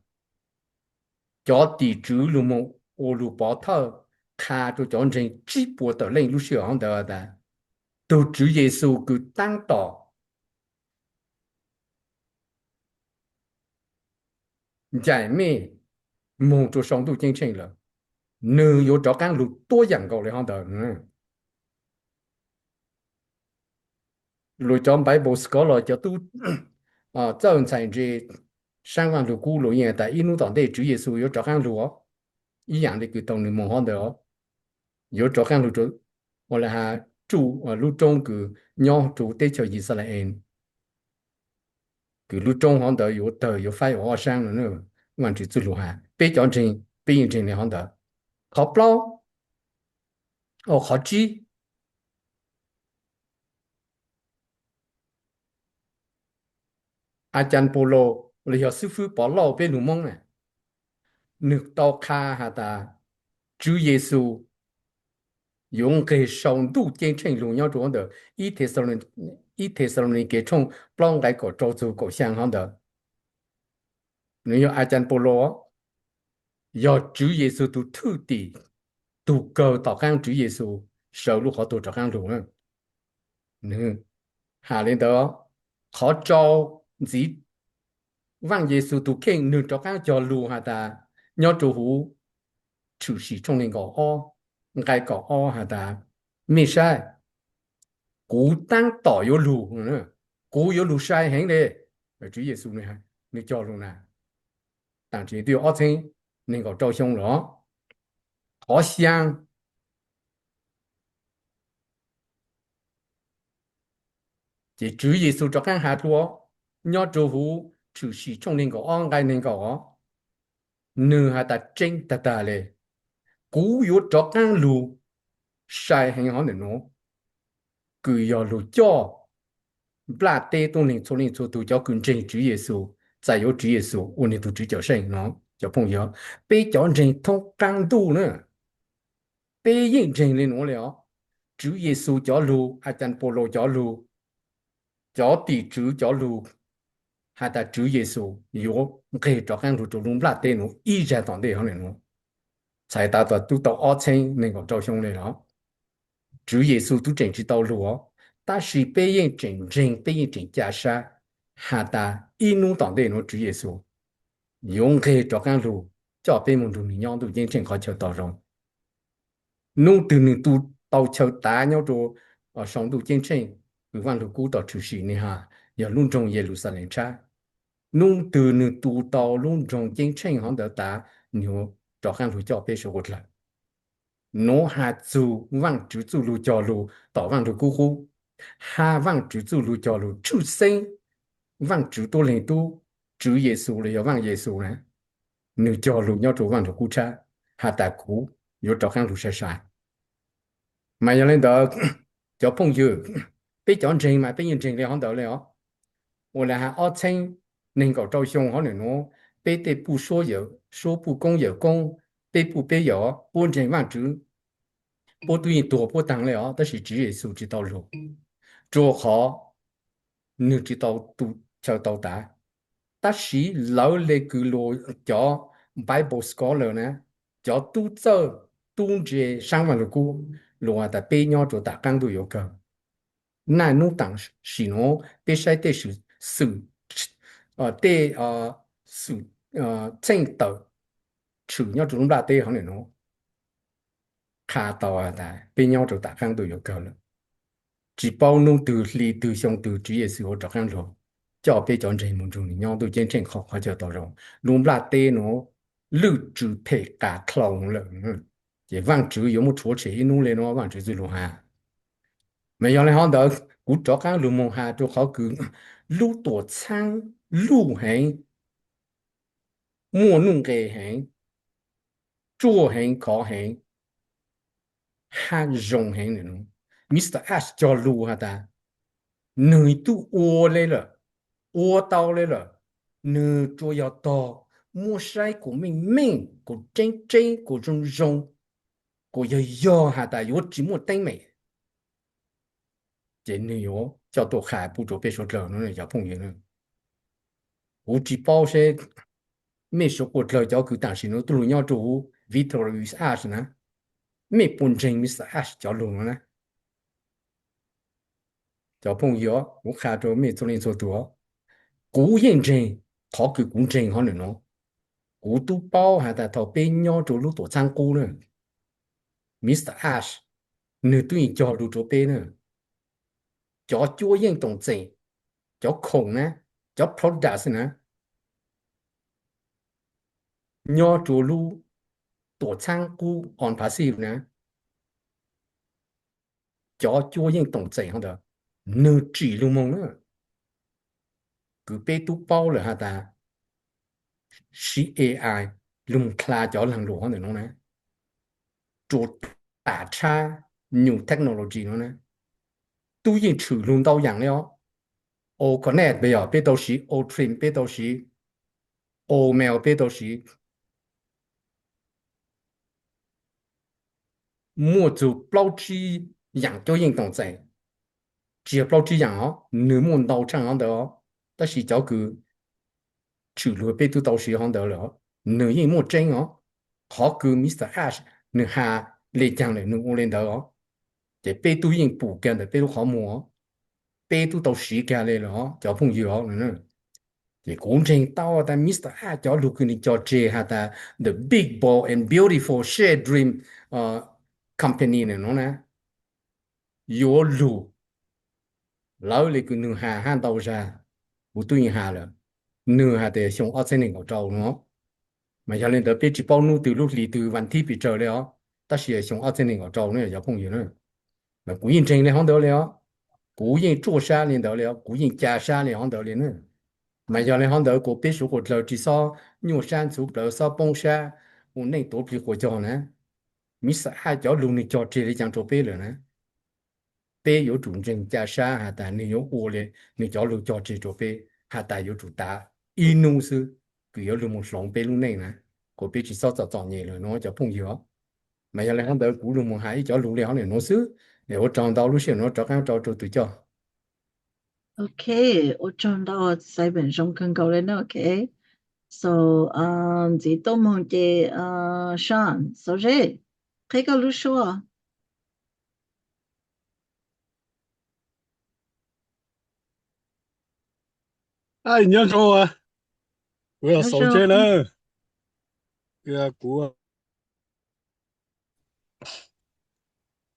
Cov tim tswv lug moog ua lug pov thawj qha rua cov ntseeg tsib puas tawm leej lub sij hawm hov ntawd tas, tug Tswv Yexus kws taab tom ncaim mej moog rua sau ntuj ceeb tsheej lawm, nwg yuav rov qaab lug tuab yaam nkaus li hov ntawd. Lug cov Bible scholar, cov tub txawj ntxhais ntse saab Vaaj Lug Kub lug yeej has tas ib nub tom ntej Tswv Yexus yuav rov qaab lug os, ib yaam le kws thaus nwg moog hov ntawd os, yuav rov qaab lug ua le has tsuj lub roob kws nyob rua teb chaws Yixalayees, kws lub roob hov ntawd yuav tawg yuav faib ua ob saab no. Vaajtswv txuj lug has, peb cov ntseeg peb yeej ntseeg le hov ntawd. Qhov plaub, qhov tsib, Acaas Paulus los yog xwb fwb Povlauj peb lug Moob na, nwg tau qha has tas Tswv Yexus yuav nqeg sau ntuj ceeb tsheej lug nyob rua ntawm ib Thexalaunikes tshooj plaub nqai kaum rau txug kaum xyaa hov ntawd. Nwg yog Acaas Paulus, yog Tswv Yexus tug thwj tim tug kawg tom qaab Tswv Yexus sawv lub qhov tuag rov qaab lug. Nwg has le ntawd, qhov rau ntxiv Vaaj Yexus tug kheej nwg rov qaab cog lug has tas, nyob rua huv Tshwm Sim tshooj neeg nkaum ob nqai kaum ob has tas, mej saib, kuv taab tom yuav lug, kuv yuav lug sai heev le. Tswv Yexus nwg cog lug na, taam sim twb ob txheeb neeg nkaum rau xyoo lawm. Qhov xyaa, ces Tswv Yexus rov qaab has dlua nyob rua huv Tshwm Sim tshooj neeg nkaum ob nqai neeg nkaum os, nwg has tas tseeb tag tag le, kuv yuav rov qaab lug sai heev hov ntawm nuav, kws yog lug coj nplaj teb tuab neeg txhua leej txhua tug cov kws ntseeg Tswv Yexus, txais yuav Tswv Yexus ua nwg tug Tswv Cawmseej no. Cov phooj ywg, peb cov ntseeg thoob qaab ntuj na, peb yeej ntseeg le nuav le os. Tswv Yexus cov lug, Acaas Paulus cov lug, cov tim tswv cov lug has tas Tswv Yexus yuav nqeg rov qaab lug rua lub nplaj teb nuav ib zag tom ntej hov ntawm nuav. Txhais tas tub tau ob txheeb neeg nkaum rau xyoo le los Tswv Yexus tub tseem tsi tau lug os, tab sis peb yeej tseem ntseeg, peb yeej tseem ca sab has tas ib nub tom ntej nuav Tswv Yexus yuav nqeg rov qaab lug coj peb moog nrug nwg nyob ntuj ceeb tsheej qhov chaw tau zoo. Nub twg nwg tu tau chaw tav nyob rua sau ntuj ceeb tsheej kws Vaaj Lug Kub tom Tshwm Sim nwg has yog lub nroog Yeluxalees tshab, nub twg nwg tu tau lub nroog ceeb tsheej hov ntawd tav, nwg rov qaab lug coj peb sawv ua dlawg. Nuav has txug Vaajtswv txuj lug cog lug tom Vaaj Lug Kub qub, hab Vaajtswv txuj lug cog lug tshwj xeeb Vaajtswv tuab leeg tub, Tswv Yexus los yog Vaaj Yexus na, nwg cog lug nyob rua Vaaj Lug Kub tshab has tas kuv yuav rov qaab lug sai sai. Mas yog le ntawd, cov phooj ywg, peb cov ntseeg mas peb yeej ntseeg le hov ntawd le os. Ua le has ob txheeb neeg nkaum rau xyoo hov ntawm nuav, peb tej puj suab yawm suab, puj koob yawm koob, peb puj peb yawm, puab ntseeg Vaajtswv, puab tub yeej tuag puab taag le os, tab sis Tswv Yexus tsi tau lug, rua qhov nwg tsi tau tu chaw tau tav. Tab sis lawv le kws lug cov Bible scholar na, cov tub txawj tub ntse saab Vaaj Lug Kub lug has tas peb nyob rua taam qaab ntuj yuav kawg. Naj nub taam sim nuav peb saib tej xwm, tej xwm txheej tawm tshwm nyob rua lub nplaj teb hov ntawm nuav qha tau has tas peb nyob rua taam qaab ntuj yuav kawg lawm. tsis paub hnub twg hli twg xyoo twg Tswv Yexus yuav rov qab los coj peb cov ntseeg mus nrog nws nyob ntuj ceeb tsheej qhov qhov chaw tau zoo. Lub nplaj teb nuav lwj tswv phem qas khlaus lawm, ces Vaajtswv yuav muab rhuav tshem ib hnub le nuav Vaajtswv txuj lug has. Mas yog le hov ntawd kuv rov qab lug moog has rua qhov kws lub tuam txhaab luj heev, muaj nuj nqes heev, ruaj heev, khov heev, hab zoo heev. Mister Ash cog lug has tas nwg tub ua le lawm, ua tau le lawm, nwg tsuas yog tog muab saib kuas meej meej, kuas tseeb tseeb, kuas zoo zoo, kuas yog yog has tas yuav tsis muaj teeb meem, ces nwg yuav coj tuaj qha pub rua peb suav dlawg nuav cov phooj ywg. Kuv tsis paub seb mej suav dlawg cov kws tam sim nuav tub lug nyob rua huv Victoria Ash na, mej puas ntseeg Mister Ash cov lug nuav na? Cov phooj ywg, kuv qha rua mej txhua leej txhua tug, kuv yeej ntseeg, qhov kws kuv ntseeg hov nwg nuav, kuv tub paub has tas thaum peb nyob rua lub tuam txhaab qub na, Mister Ash nwg tub yeej cog lug rua peb na, cov cuab yeej toom txeem, cov khoom na, cov products na, nyob rua lub tuam txhaab qub On Pacific na, cov cuab yeej toom txeem hov ntawd nwg tsim lug moog na, kws peb tub paub lawm has tas siv A I lug dlha cov laag lug hov ntawm nuav na, rua tam tshab new technology nuav na, tub yeej tshwm lug ntau yaam le os. Old Connect peb yog peb tau siv, Old Trim peb tau siv, Old Mail peb tau siv, muaj txug plaub tsib yaam cuab yeej toom txeem, tsis yog plaub tsib yaam os, nwg muaj ntau tshaaj hov ntawd os, tab sis cov kws tshwm lug peb tub tau siv hov ntawd lawm os, nwg yeej muaj tseeb os. Qhov kws Mister Ash nwg has le caag lawm nwg ua le ntawd os, ces peb tub yeej pum kag ntawm peb lub qhov muag, peb tub tau siv kag le lawm os cov phooj ywg os. Ces kuv ntseeg tau tas Mister Ash cov lug kws nwg cog tseg has tas the big bold and beautiful Share Dream company nuav na, yuav lug lawv le kws nwg has hab ntau zag, kuv tub yeej has lawm, nwg has tas xyoo ob txhiab neeg nkaum rau nuav. Mas yog le ntawd peb tsis paub hnub twg lub hlis twg vas thib pes tsawg le os, tab sis xyoo ob txhiab neeg nkaum rau na cov phooj ywg na. Mas kuv yeej ntseeg le hov ntawd le os, kuv yeej tsuaj sab le ntawd le os, kuv yeej ca sab le hov ntawd le na. Mas yog le hov ntawd kuas peb suav dlawg tsis xob nyuaj sab ntxhuv plawv xob poob sab ua neej tuav plig quas cog na. Mister Ash cov lug nwg cog tseg le caag rua peb lawm na, peb yuav tsum ntseeg ca sab has tas nwg yuav ua le nwg cov lug cog tseg rua peb, has tas yuav tsum tav ib nub xwb kws yuav lug moog hloov peb lub neej na, kuas peb tsis xob txom txom nyem lawm nuav cov phooj ywg os. Mas yog le hov ntawd kuv lug moog has ib cov lug le hov nuav xwb, es ua tsaug ntau, lub sij hawm nuav rov qaab rau rua tug coj. Ok, ua tsaug ntau, Simon, zoo kawg nkaus le na. Ok, so ntxiv tuaj moog ces Sean Xauv Zeb, qheb koj lub suab. Nyob zoo, kuv yog Xauv Zeb na. Kuv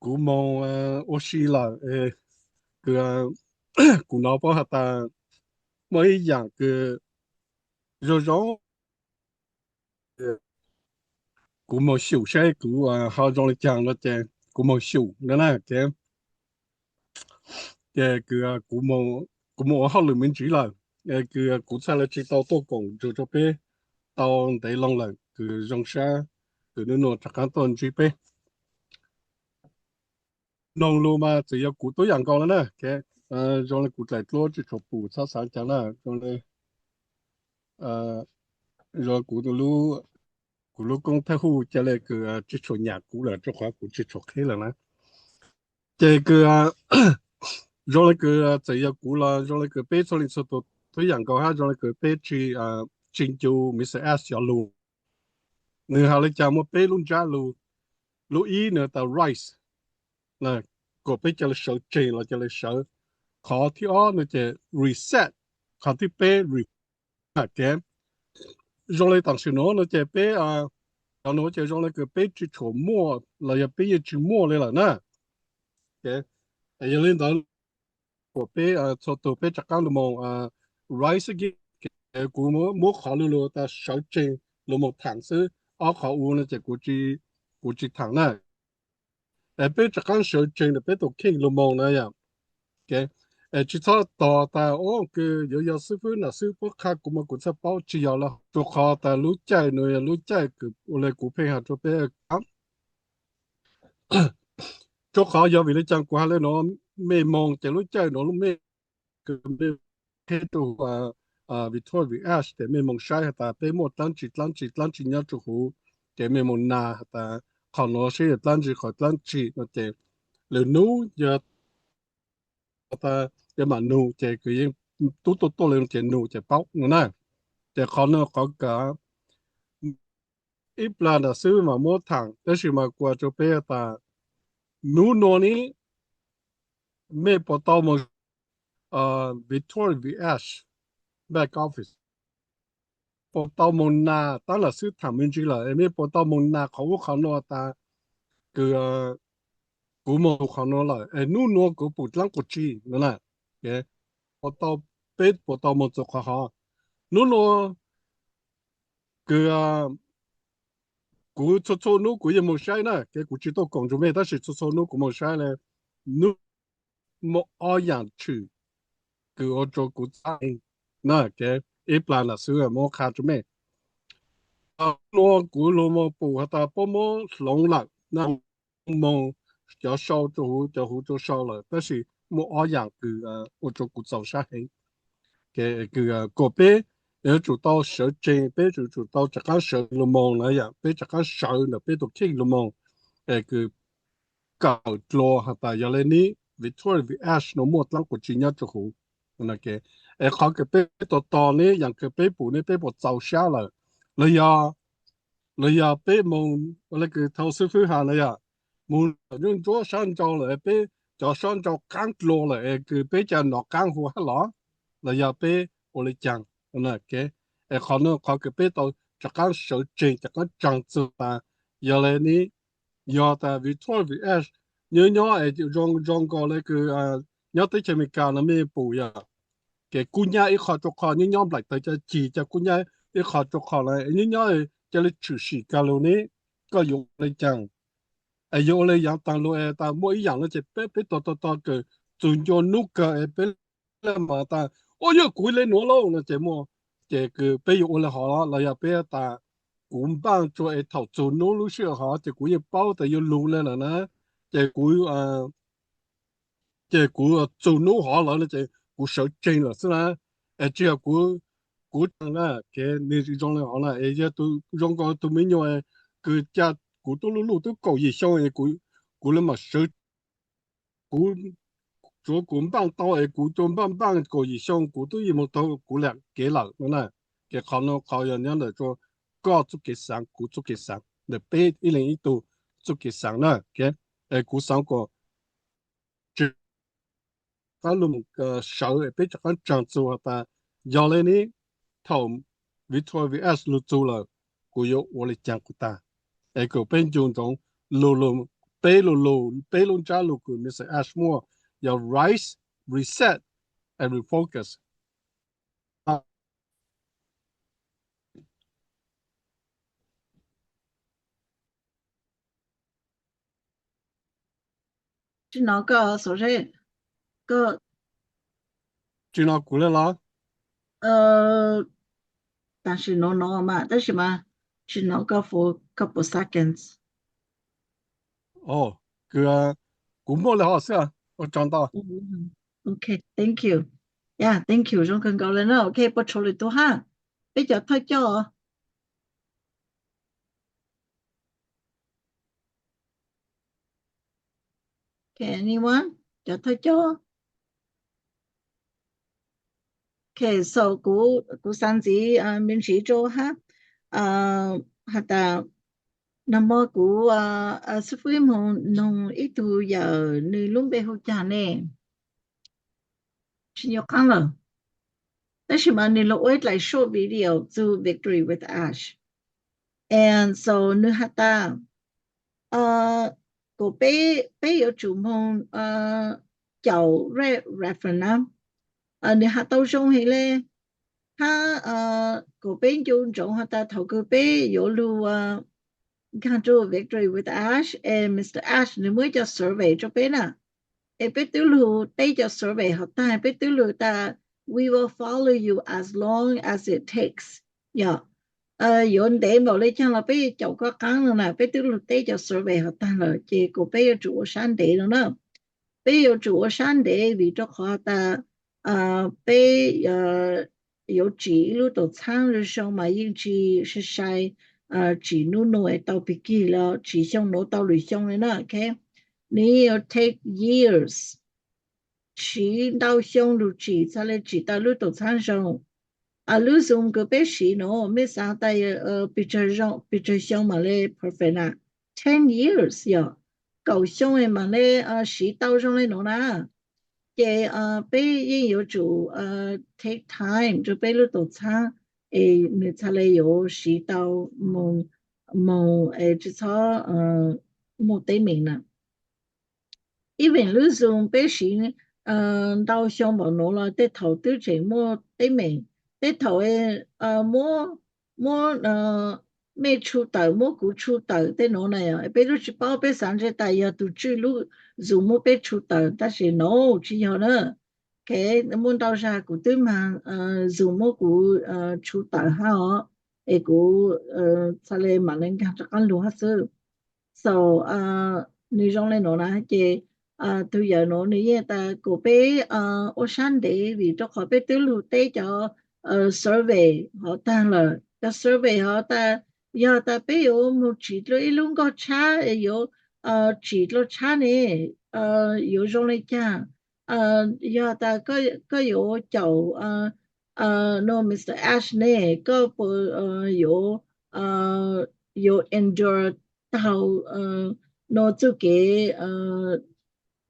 kuv moog ua si lawm, kuv nov paub has tas muaj ib yaam kws zoo zoo, kuv moog xyum saib kuv ho zoo le caag no ces kuv moog xyum no na. Ces kuv moog ua hauj lwm me ntsis lawm, kws kuv txhaj le tsis tau tuaj koom nrug rua peb tau ntev loo lawm, kws zoo sab kws nub nua rov qaab tuaj ntsib peb. Noog lug mas txawm yog kuv tub yaam nkaus le na, zoo le kuv dlaim dluab tsis tshua pum txhob xaav caag na, zoo le, zoo kuv, kuv lub koob thawj huj ca le kws tsis tshua nyam kuv lawm rua qhov kuv tsis tshua qheb lawm na. Ces kws zoo le kws txawm yog kuv los zoo le kws peb txhua leej txhua tug tub yaam nkaus hab zoo le kws peb tsis, tsis ncu Mister Ash cov lug. Nwg has le caag muaj peb lub ntsab lug, lub ib nwg tas rights, kuas peb ca le sawv tseg los ca le sawv. Qhov thib ob no ces reset, qhov thib peb re-, zoo le tam sim nuav no ces peb, cov nuav ces zoo le kws peb tsis tshua muaj los yog peb yeej tsis muaj le lawm na. Yog le ntawd kuas peb txhua tus peb rov qab lug moog rise again. Kuv muab qhov lug lug tas sawv tsees lug moog thaam xwb, ob qhov u no ces kuv tsi thaam na. Es peb rov qab sawv tsees ntawm peb tus kheej lug moog na yom. Es tsi txhob tos tas o kws yuav yog xib fwb nam xib fwb qha kuv mas kuv txhaj paub, tsi yog lawm. Rua qhov tas lub caij nuav yog lub caij kws ua le kuv pheej has rua peb, rua qhov yog vim le caag kuv has le nuav, mej moog ces lub caij nuav lub mej kws mej qheb rua huv Victoria Village ces mej moog saib has tas peb muaj dlaab tsi dlaab tsi dlaab tsi nyob rua huv, ces mej moog nas has tas qhov nuav saib yog dlaab tsi qhov dlaab tsi no ces lwm nub yog tas mam nug ces kws yeej tub tuaj tuaj le ces nug ces paub no na. Ces qhov nuav qhov kawg ib plag nam xib fwb mas muab thaam, tab sis mas kuas rua peb tas nub nuav ne mej puas tau moog Victoria Village back office, puas tau moog nas, tab nam xib fwb thaam me ntsis lawm es mej puas tau moog nas qhov ub qhov nuav tas kws kuv moog qhov nuav lawm es nub nuav kuv pum dlaab kuas tsi no na. Puas tau, peb puas tau moog txug qhov hov? Nub nuav kws kuv txhua txhua nub kuv yeej moog saib na, ces kuv tsi tuaj koom nrug mej tab sis txhua txhua nub kuv moog saib le, nub muaj ob yaam tshwm kws ua rua kuv txav heev na. Ib plag nam xib fwb muab qha rua mej, nub nuav kuv lug moog pum has tas puab muab hloov lawm na, moog cov sau rua huv cov huv rua sau lawm, tab sis muaj ob yaam kws ua rua kuv txaus sab heev. Kws kuas peb yuav tsum tau sawv tsees, peb yuav tsum tau rov qaab sawv lug moog na yom, peb rov qaab sawv ntawm peb tus kheej lug moog, es kws kawm dlua has tas yog le ne Victoria Village nuav muaj dlaab kuas tsi nyob rua huv. Es qhov kws peb tos tos ne, yaam kws peb pum ne peb puas txaus sab lawm, los yog, los yog peb moog ua le kws thaus xib fwb has na yom, moog ntsuab ntsuab sab nrau lawm peb cov sab nrau qaab dlua lawm es kws peb ca nov qaab huv hab los, los yog peb ua le caag? Es qhov nuav qhov kws peb tau rov qaab sawv tsees rov qaab tsaag txug tas yog le ne, yog tas Victoria Village nyob nyob es zoo nkaus le kws nyob teb chaws Amelikas no mej pum yog, ces kub nyab ib qho rua qho, nyob nyob nplaim tawg ca cig ca kub nyab ib qho rua qho lawm, nyob nyob ca le tshwm sim kag lug ne, koj yuav ua le caag? Es yuav ua le yaav taag lug es tas muaj ib yaam no ces peb, peb tos tos tos kws txug ncua nub kawg es peb le mas tas ua yog kuv le nuav lauj no ces muaj, ces kws peb yuav ua le hov los yog peb tas kuv npaaj rua es thaum txug nub lub sij hawm hov ces kuv yeej paub tas yuav lug le lawm na, ces kuv ces kuv txug nub hov lawm no ces kuv sawv tsees lawm xwb na. Es tsi yog kuv, kuv tsaag na, kev nwg zoo le hov na, es yog zoo nkaus tug me nyuam kws ca, kuv tub luj luj tub kaum yim xyoo es kuv le mas sawv, kuv tsuav kuv npaaj tau es kuv tsuas npaaj npaaj kaum yim xyoo kuv tub yeej moog tau kuv le kev lawm no na. Ces qhov nuav qhov yog nyob ntawm rua koj txuj kev xaav, kuv txuj kev xaav, ntawm peb ib leeg ib tug txuj kev xaav na. Es kuv xaav kuas tsi qaab lug sawv es peb rov qaab tsaag txug has tas yog le ne thaum Victoria Village lug txug lawm kuv yuav ua le caag kuv tag, es kom peb ncu ntsoov lug lug, peb lug lug peb lub ntsab lug kws Mister Ash muaj yog rise, reset and refocus. Tsi hnov koj Xov Zeb, koj tsi hnov kuv le los? Tam sim no no mas tab sis mas tsi hnov koj for couple seconds. Kws kuv muaj le hov xwb, ua tsaug ntau. Ok, thank you. Yeah, thank you zoo kawg nkaus le na. Ok, puas tshuav lwm tus hab? Peb cov thawj coj. Okay, anyone? Cov thawj coj. Okay, so kuv, kuv xaav ntxiv me ntsis rua hab, has tas nag hmo kuv xib fwb moog noog ib tug yawm, nws lub npe hu caag ne? Tsi nco qab lawm. Tab sis mas nws los ua ib dlaim short video txug Victory with Ash. And so nws has tas, kom peb, peb yuav tsum moog caum re-, reference na, nws has tau zoo heev le. Hab kom peb ncu ntsoov has tas thaum kws peb yuav lug nkaag rua Victory with Ash es Mr Ash nws muab ib co survey rua peb na, es peb twb lug teb cov survey hov taag, peb twb lug tas we will follow you as long as it takes, yog yuav ntev npaum le caag los peb yuav caum koj qaab no na. Peb twb lug teb cov survey hov taag lawm ces kuas peb yuav tsum ua sab ntev no na. Peb yuav tsum ua sab ntev vim rau qhov tas peb yuav tsim ib lub tuam txhaab zoo zoo mas yeej tsis sai sai tsim nub nua tau pig kig los tsim xyoo nuav tau lwm xyoo le na. Nws yeej yuav take years, siv ntau xyoo lug tsim txhaj le tsim tau lub tuam txhaab zoo. Lub Zoom kws peb siv nuav mej xaav tas pes tsawg xyoo mam le perfect na? Ten years, yog kaum xyoo mam le siv tau zoo le nuav na. Ces peb yeej yuav tsum take time rua peb lub tuam txhaab es nws txhaj le yuav siv tau moog, moog tsi txhob muaj teeb meem na. Even lub Zoom peb siv ntau xyoo npaum nuav los tej thaum twb tseem muaj teeb meem. Tej thaum muab, muab mej tshu tawm, muab kuv tshu tawm tej nuav na, peb lub tsi paub, peb xaav ntshe tas yog tug tswj lub Zoom muab peb tshu tawm, tab sis nuav tsi yog na. Muaj ntau zag kuv twb mag Zoom muab kuv tshu tawm hab os, es kuv txhaj le mam le nkaag rov qaab lug hab xwb. So nws zoo le nuav na ces tug yawm nuav nws yeej tas kom peb ua sab ntev vim rau qhov peb twb lug teb cov survey hov taag lawm. Cov survey hov tas yog tas peb yuav moog tsim dlua ib lub nkoj tshab, yuav tsim dlua tshab ne yuav zoo le caag? Yog tas koj yuav caum no Mr Ash ne, koj puas yuav, yuav endure taug no txuj kev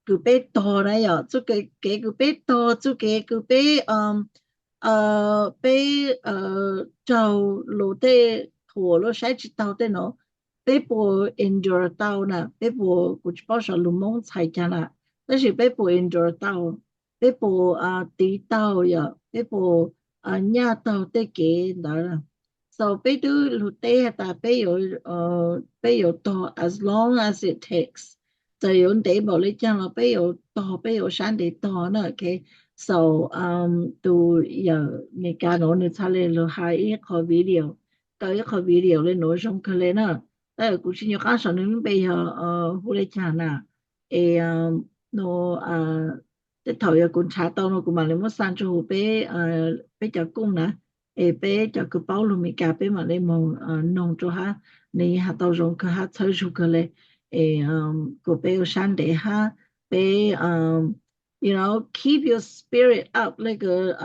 kws peb tog na, yog txuj kev kws peb tog, txuj kev kws peb, peb raug luas tej, thuam luas saib tsi taug tej nuav, peb puas endure tau na? Peb puas, kuv tsi paub sov lug Moob txhais caag na, tab sis peb puas endure tau, peb puas tiv taug, yog peb puas nyaj taug tej kev ntawd? So peb twb lug teb has tas peb yuav, peb yuav tog as long as it takes, txawm yuav ntev npaum le caag los peb yuav tog, peb yuav sab ntev tog na. So tus yawm Amelikas nuav nws txhaj le lug has ib qho video, kaw ib qho video le nuav zoo kawg le na. Tab kuv tsi nco qab sov nws lub npe yog hu le caag na. Es no tej thaum yog kuv nrhav tau no kuv mam le muab xa rua huv peb, peb cov kooj na, es peb cov kws paub lug Amelikas peb mam le moog noog rua hab, nws has tau zoo kawg hab txhawb zug kawg le. Es kom peb ua sab ntev hab peb you know, keep your spirit up le kws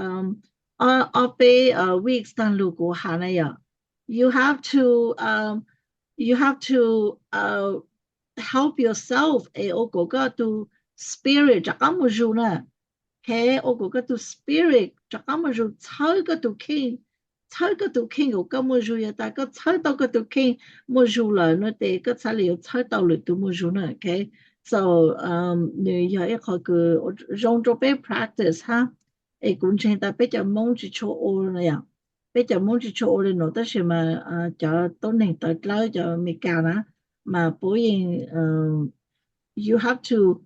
ob peb weeks taag lug kuv has na yom. You have to, you have to help yourself es ua kom koj tug spirit rov qab muaj zug na. Ua kom koj tug spirit rov qab muaj zug, txhawb koj tug kheej, txhawb koj tug kheej kom koj muaj zug. Yog tas koj txhawb tau koj tug kheej muaj zug lawm no ces koj txhaj le yuav txhawb tau lwm tug muaj zug na. So nws yog ib qho kws zoo rua peb practice hab. Es kuv ntseeg tas peb cov Moob tsi tshua ua, peb cov Moob tsi tshua ua le nuav, tab sis mas cov tuab neeg tawv dlawb cov Amelikas na mas puab yeej, you have to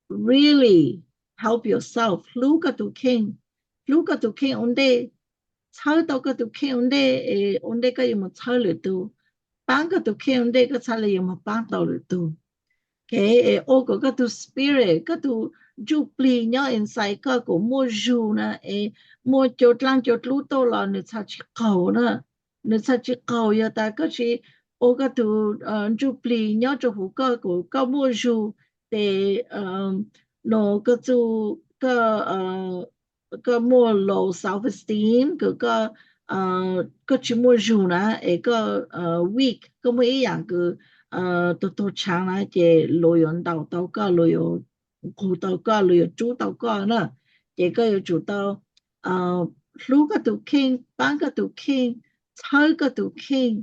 really help yourself, hlub koj tug kheej, hlub koj tug kheej ua ntej, txhawb tau koj tug kheej ua ntej es ua ntej koj yuav moog txhawb lwm tug, paab koj tug kheej ua ntej koj txhaj le yuav moog paab tau lwm tug. Es ua kom koj tug spirit, koj tug ntsuj plig nyob inside koj kom muaj zug na, es muaj cua dlaab cua dlub tuaj los nws txhaj tsi qaug na. Nws txhaj tsi qaug yog tas koj tsi ua koj tug ntsuj plig nyob rua huv koj kom koj muaj zug, ces no koj txuj, koj, koj muaj low self esteem, kws koj, koj tsi muaj zug na, es koj weak, koj muaj ib yaam kws tuag tuag tshaav na, ces luas yuav ntaus tau koj, luas yuav nqug tau koj, luas yuav rub tau koj na. Ces koj yuav tsum tau hlub koj tug kheej, paab koj tug kheej, txhawb koj tug kheej,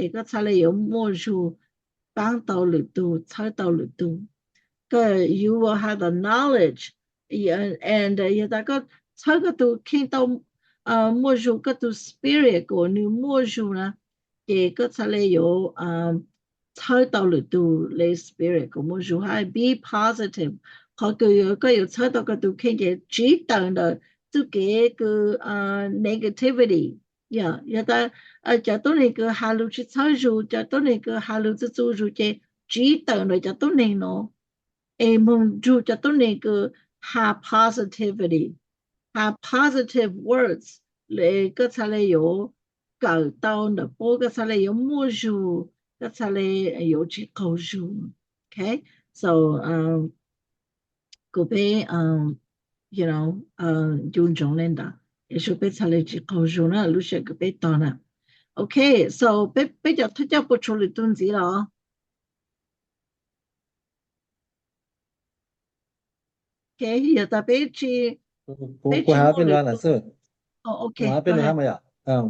es koj txhaj le yuav muaj zug paab tau lwm tug, txhawb tau lwm tug. koj, you will have the knowledge, and yog tas koj txhawb koj tus kheej tau muaj zug, koj tus spirit kom nws muaj zug na, ces koj txhad le yuav txhawb tau lwm tus le spirit kom muaj zug hab be positive. Qhov kws koj yuav txhawb tau koj tus kheej ces tsiv tawm ntawm txuj kev kws negativity. Yog tas cov tuab neeg kws has lug tsis txhawb zug, cov tuab neeg kws has lug txuj txuj zug ces tsiv tawm ntawm cov tuab neeg no es moog nrug cov tuab neeg kws has positivity, has positive words, le koj txhad le yuav kawm tau ntawm puab, koj txhad le yuav muaj zug, koj txhad le yuav tsis qaug zug. So kuv peb, you know, ncu ntsoov le ntawd es peb txhad le tsis qaug zug na lub sij hawm kws peb tog na. Ok, so peb, peb cov thawj coj puas tshuav lwm tug ntxiv los? Ok, yog tas peb tsis, peb tsis muaj lwm tus. Ok, peb nug hab mas yom.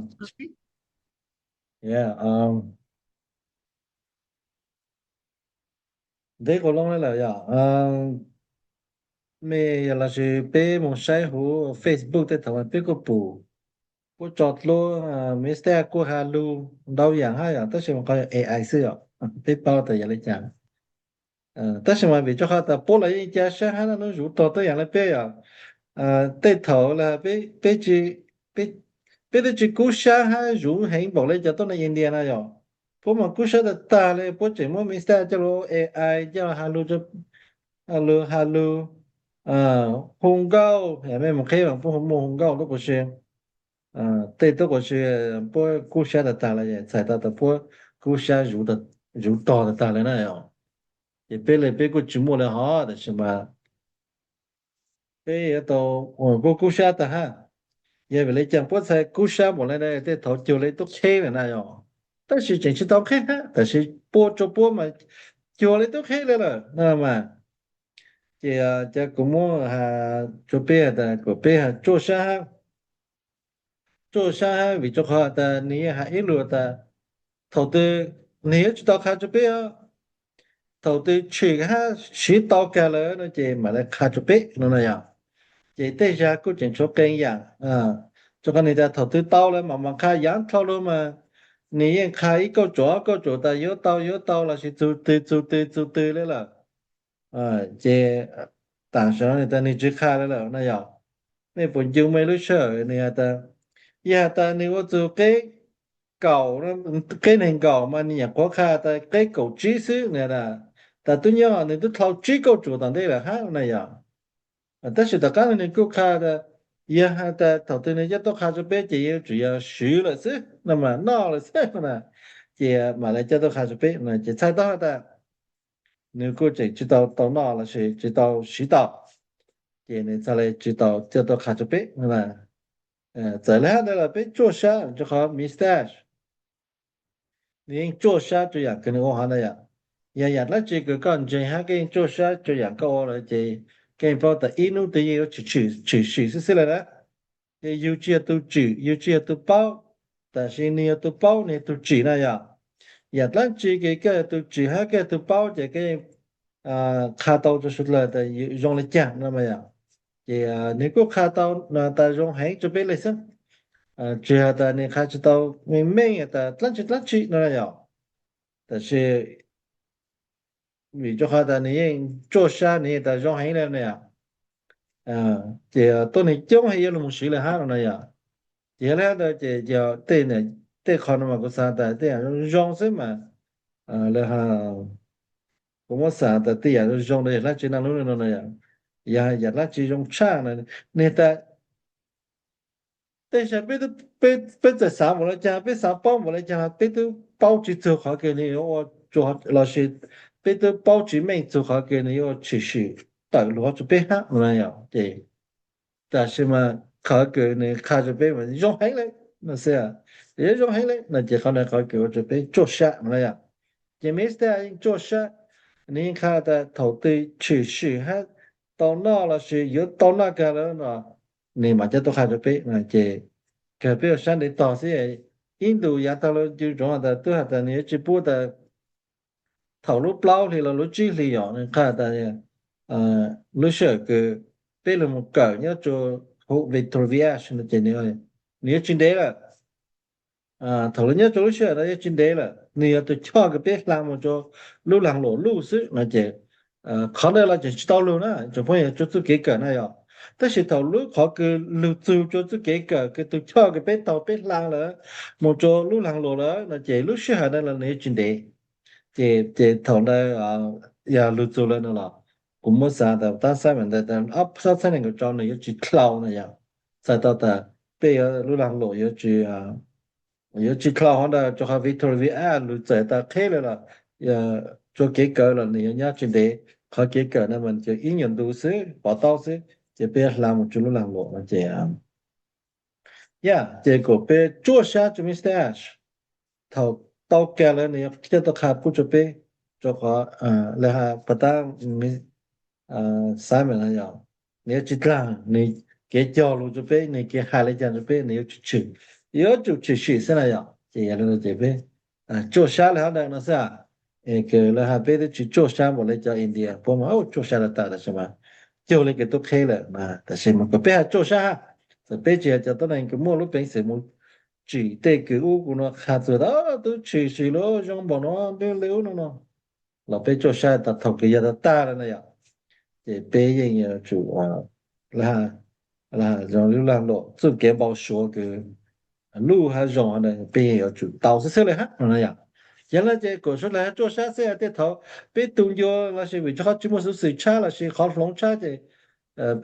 Ntev quas loo le lawm yom. Mej yog lossis peb moog saib huv Facebook tej thaum mas peb kuj pum puab tso dluab, Mister kuj has lug ntau yaam hab yom, tab sis mas qhov A I xwb yom, peb paub tas yog le caag. Tab sis mas vim rua qhov tas puab los yeej ca sab hab naj nub zuv tog tuab yaam le peb yom. Tej thaum le peb, peb twb tsis kub sab hab zuv heev npaum le cov tuab neeg India na yom. Puab mas kub sab tag tag le, puab tseem muab Mister coj lug A I coj has lug, has lug hu nkauj, mej mus qheb puab muaj hu nkauj tub quas si, tej tub quas si puab kub sab tag tag le, txhais tau tas puab kub sab zuv tog tag tag le na yom. Ces peb le peb kuj tsis muaj le hov, tab sis mas peb yuav tau kub kub sab tag hab. Yog vim le caag puab txhais kub sab npaum le na, tej thaum cuag le tub qheb le na yom. Tab sis tseem tsis tau qheb hab, tab sis puab rua puab mas cuag le tub qheb le lawm na mas. Ces cov kuv muab has rua peb tas kom peb has tsuaj sab hab, tsuaj sab hab vim rua qhov tas nwg yeej has ib lug tas thaum twg nwg yuav tsis tau qha rua peb, thaum twg tshwm hab siv tau kag lawm no ces mam le qha rua peb no na yom. Ces tej zag kuj tseem tshuav qee yaam, rua qhov nwg tas thaum twg tau lawm mam mam qha, yaav dlhau lug mas nwg yeej qha ib kauj tsuam ob kauj tsuam tas yuav tau yuav tau lossis txug twg txug twg txug twg le lawm. Ces tam sim no nwg tas nwg tsis qha le lawm na yom. Mej puas ncu mej lub sij hawm nwg has tas, yog has tas nwg ua txug qeb kaum, qeb neeg nkaum mas nwg nyam qhuav qha tas qeb kaum tsib xwb, nwg tas tub nyob nwg tub dlhau tsib kauj tsuam tom ntej lawm hab na yom. Tab sis tom qaab nwg kuj qha tas, yog has tas thaum twg nwg coj tuaj qha rua peb ces yuav tsum yog swv lawm xwb no mas noj lawm xwb na. Ces mam le coj tuaj qha rua peb no ces txhais tau has tas nwg kuj tseem tsis tau tau noj lossis tsis tau siv tau, ces nwg txhad le tsis tau coj tuaj qha rua peb na. Txawm le hab ntawd los peb tsuaj sab rua qhov Mister nwg yeej tsuaj sab rua yaam kws nwg ua hov na yom. Yog yaam dlaab tsi kws koj ntseeg hab koj yeej tsuaj sab rua yaam koj ua lawm ces koj yeej paub tas ib hnub twg yeej yuav tshwm sim xwb xwb le na. Ces yug tsis yog tug tsim, yug tsis yog tug paub, tab sis nwg yog tug paub nwg yog tug tsim na yom. Yaam dlaab tsi kws koj yog tug tsim hab koj yog tug paub ces koj yeej qha tau rua suav dlawg tas zoo le caag no mas yom. Ces nwg kuj qha tau tas zoo heev rua peb le xwb, tsis has tas nwg qha tsis tau meej meej tas dlaab tsi dlaab tsi no yom. Tab sis vim rua qhov tas nwg yeej tsuaj sab nwg yeej tas zoo heev le na yom. Ces tuab neeg coob heev yuav lug moog siv le hab no na yom. Ces yog le hab ntawd ces yog tej, tej qho no mas kuv xaav tas tej yaam zoo zoo xwb mas, le, kuv muab xaav tas tej yaam zoo zoo no yog dlaab tsi na lub no na yom. Yog yaam dlaab tsi zoo tshaj na, nwg tas tej zag peb txawm xaav npaum le caag, peb xaav paub npaum le caag los peb twb paub tsis txug qhov kws nwg yuav ua, lossis peb twb paub tsis meej txug qhov kws nwg yuav ua tshwm sim tawm lug rua peb hab no yom. Ces tab sis mas qhov kws nwg qha rua peb mas zoo heev le no xwb, yuav zoo heev le no ces qhov no qhov kws ua rua peb tsuaj sab no yom. Ces Mister yeej tsuaj sab, nwg yeej qha tas thaum twg tshwm sim hab tau noj lossis yuav tau noj kag lawm no, nwg mam coj tuaj qha rua peb no ces kag peb ua sab ntev tog xwb. Ib ntus yaav taag lug ncu ntsoov tas tub has tas nwg yuav tsis pub tas thaum lub plaub hli los lub tsib hli yom, nwg qha tas lub sij hawm kws peb los mus kawm nyob rua hauv Victoria Village no ces nws yuav tsis ntev lawm. Thaum lawv nyob rua lub sij hawm no yuav tsis ntev lawm, nws yog tus choj kws peb hla mus rua lub laag luam luj xwb no ces qhov ntawd los tseem tsis tau lug na tsoom phooj ywg, rua txuj kev kawm na yog. Tab sis thaum lub qhov kws lug txug rua txuj kev kawm kws tus choj kws peb taug peb hla lawm mus rua lub laag luam lawm no ces lub sij hawm ntawd los nws yuav tsis ntev. Ces, ces thaum ntawd yog lug txug lawm no los kuv muab xaav tas tab xab mam ntawd ob sab txhab nees nkaum rau nws yuav tsis dlau no yog. Txhais tau tas peb yuav lub laag luam yuav tsis, yuav tsis dlau hov ntawd rua qhov Victoria Village lug txawm tas qheb lawm los rua kev kawm los nws yuav nyob tsis ntev. Qhov kev kawm no mas ib nyuag ntu xwb pov taub xwb ces peb yuav hla mus rua lub laag luam no ces yog ces kuas peb tsuaj sab rua Mister Ash. Thaum tau kag lawm nws yuav coj tuaj qha pub rua peb, rua qhov lawv has pas tab Simon no yog nws yuav tsis dlaag nws kev cog lus rua peb, nws kev has le caag rua peb nws yuav tshwm, yuav tsum tshwm sim xwb na yog. Ces yog li no ces peb tsuaj sab le hov ntawd no xwb. Kws lawv has peb twb tsis tsuaj sab npaum le cov India puab mas tsuaj sab lawm tas, tab sis mas cuag li kws tub qheb lawm mas tab sis mas kuas peb has tsuaj sab hab. Txawm peb tsis yog cov tuab neeg kws muaj lub peev xwm mus tsim tej kws ub kws no qha txug tas tub tshwm sim lub zoo npaum no, li ub no no los peb tsuaj sab tas thaum kws yog tag tag lawm na yog. Ces peb yeej yuav tsum lub laag luam txuj kev npau suav kws luj hab zoo peb yeej yuav tsum tau xwb xwb le hab no yog. Yog le ces kuas suav dlawg hab tsuaj sab xwb, tej thaum peb tu ncua lossis vim rua qhov tsis muaj xuv xwm tshab lossis qhov hloov tshab ces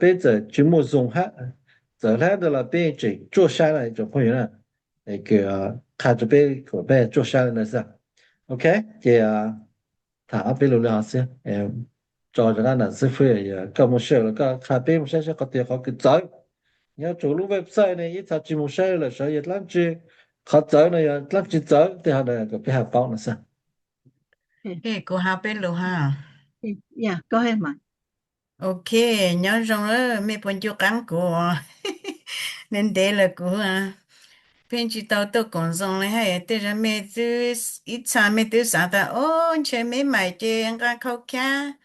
peb txawm tsis muaj zoo hab, txawm hlab ntawd los peb yeej tseem tsuaj sab na tsoom phooj ywg na. Kws qha rua peb kuas peb tsuaj sab le ntawd xwb. Ok, ces tham ob peb lus le hov xwb. Tso rov qab nam xib fwb, koj muaj sij hawm los koj qha peb mus saib saib qhov twg qhov kws txawv. Nyob rua lub website ne ib txha tsis mus saib lawm saib yog dlaab tsi, qhov txawv no yog dlaab tsi txawv tej hov ntawd kuas peb has paub no xwb. Kuv has peb lus ha. Ok, nyob zoo mej puas ncu qaab kuv? Ntev ntev lawm kuv pheej tsis tau tuaj koom zoo le hab, tej zag mej ib txha mej twb xaav tas o ntshe meb maim ces nqaa khau khab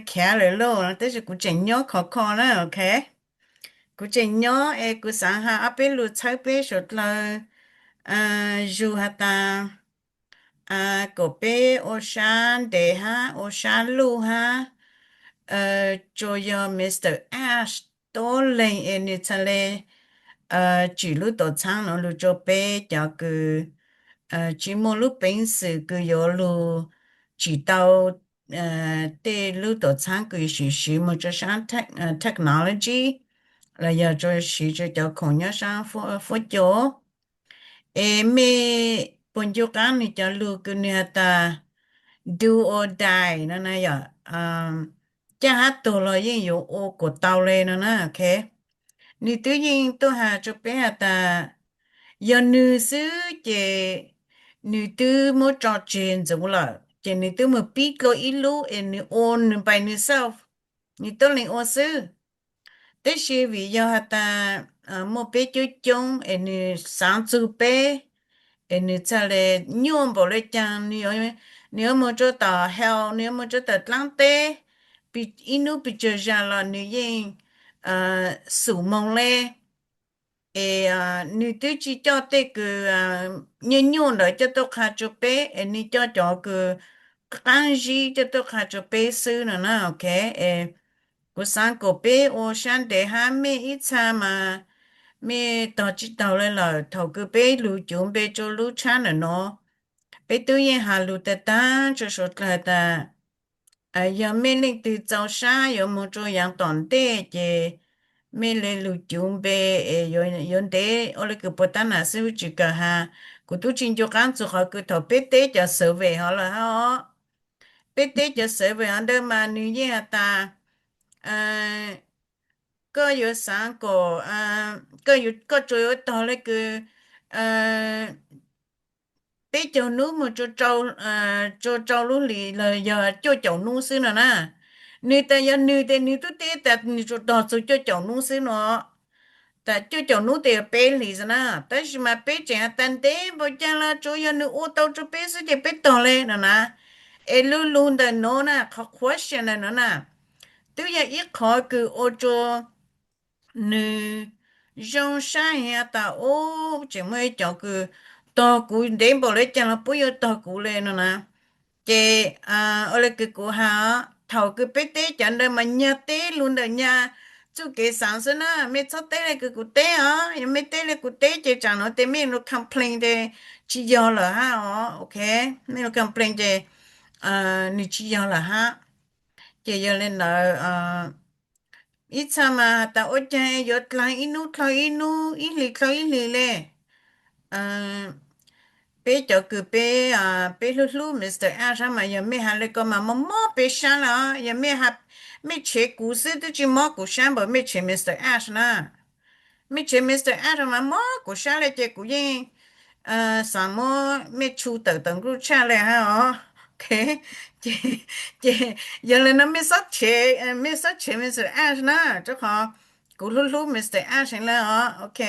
khiav lawm lauj, tab sis kuv tseem nyob khov kho na, ok. Kuv tseem nyob es kuv xaav has ob peb lus txhawb peb suav dlawg zug has tas kom peb ua sab ntev hab ua sab luj hab, tsuas yog Mr Ash tuab leeg es nws txhad le tsim lub tuam txhaab no lug rua peb cov kws tsis muaj lub peev xwm kws yuav lug tsim tau tej lub tuam txhaab kws siv siv moog rua saab technology los yog rua siv rua cov khoom nyob saab fuab cua. Es mej puas ncu qaab nwg cov lug kws nwg has tas do or die no na yog, caj hab tuag los yeej yuav ua kuas tau le no na, ok. Nwg twb yeej tuaj has rua peb has tas yog nwg xwb ces nwg twb muab tso tseg ntxuv lawm ces nwg twb moog pib dlua ib lub es nwg ua nwg by nwg self, nwg tuab leeg ua xwb. Tab sis vim yog has tas muaj peb coob coob es nwg xaav txug peb, es nwg txhad le nyuaj npaum le caag, nwg yuav moog rua tom health, nwg yuav moog rua tom dlaab teb, ib nub pes tsawg zag los nwg yeej xum moog le. Es nwg twb tsi coj tej kws nyuaj nyuaj ntawd coj tuaj qha rua peb, es nwg coj cov kws qaab zib coj tuaj qha rua peb xwb no na, ok. Es kuv xaav kom peb ua sab ntev hab, mej ib txha mas mej tog tsi taug le lawm, thaum kws peb lug cuv npe rua lub tshab ntawm no, peb twb yeej has lug tag tag rua suav dlawg tas yog mej leej twg txaus sab yuav moog rua yaav tom ntej ces mej le lug cuv npe es yuav ntev ua le kws puas tab nam xib fwb tsi kawm has. Kuv tub tsi ncu qaab txug qhov kws thaum peb teb cov survey hov lawm hab os, peb teb cov survey hov ntawd mas nwg yeej has tas koj yuav xaav kom, koj tsuas yuav tog le kws peb caug nub moog rua rau lub hlis los yog cuaj caum nub xwb no na. Nwg tas yog nwg tes nwg tub teb tas nwg tsuas tog txug cuaj caum nub xwb no, tas cuaj caum nub tes yog peb hlis xwb na, tab sis mas peb tseem has tas ntev npaum caag los tsuas yog nwg ua tau rua peb xwb ces peb tog le no na. Es lub lug ntawm nuav na, qhov question ntawm nuav na, twb yog ib qhov kws ua rua nws zoo sab heev tas ub, tseem muaj ib cov kws tog kuv ntev npaum le caag los puab yuav tog kuv le no na. Ces ua le kws kuv has, thaum kws peb teb cov ntawd mas nyag teb lug ntawm nyag txuj kev xaav xwb na, mej txhob teb le kws kuv teb os. Yog mej teb le kuv teb ces tsaam nuav tes mej lug complain tes tsis yog lawm hab os, ok. Mej lug complain ces nws tsis yog lawm hab. Ces yog le ntawd, ib txha mas has tas ua caag yuav dlaag ib nub dlhau ib nub, ib hlis dlhau ib hlis le. Peb cov kws peb, peb hlub hlub Mr Ash mas yog mej has le ko mas mob mob peb sab le os. Yog mej, mej tshev kuv xwb twb tsis mob kuv sab npaum mej tshev Mr Ash na. Mej tshev Mr Ash mas mob kuv sab le ces kuv yeej xaav muab mej tshu tawm tawm nkuj tshaj le hab os. Ces yog le nuav mej, mej txhob tshev Mr Ash na, rua qhov kuv hlub hlub Mr Ash heev le os, ok.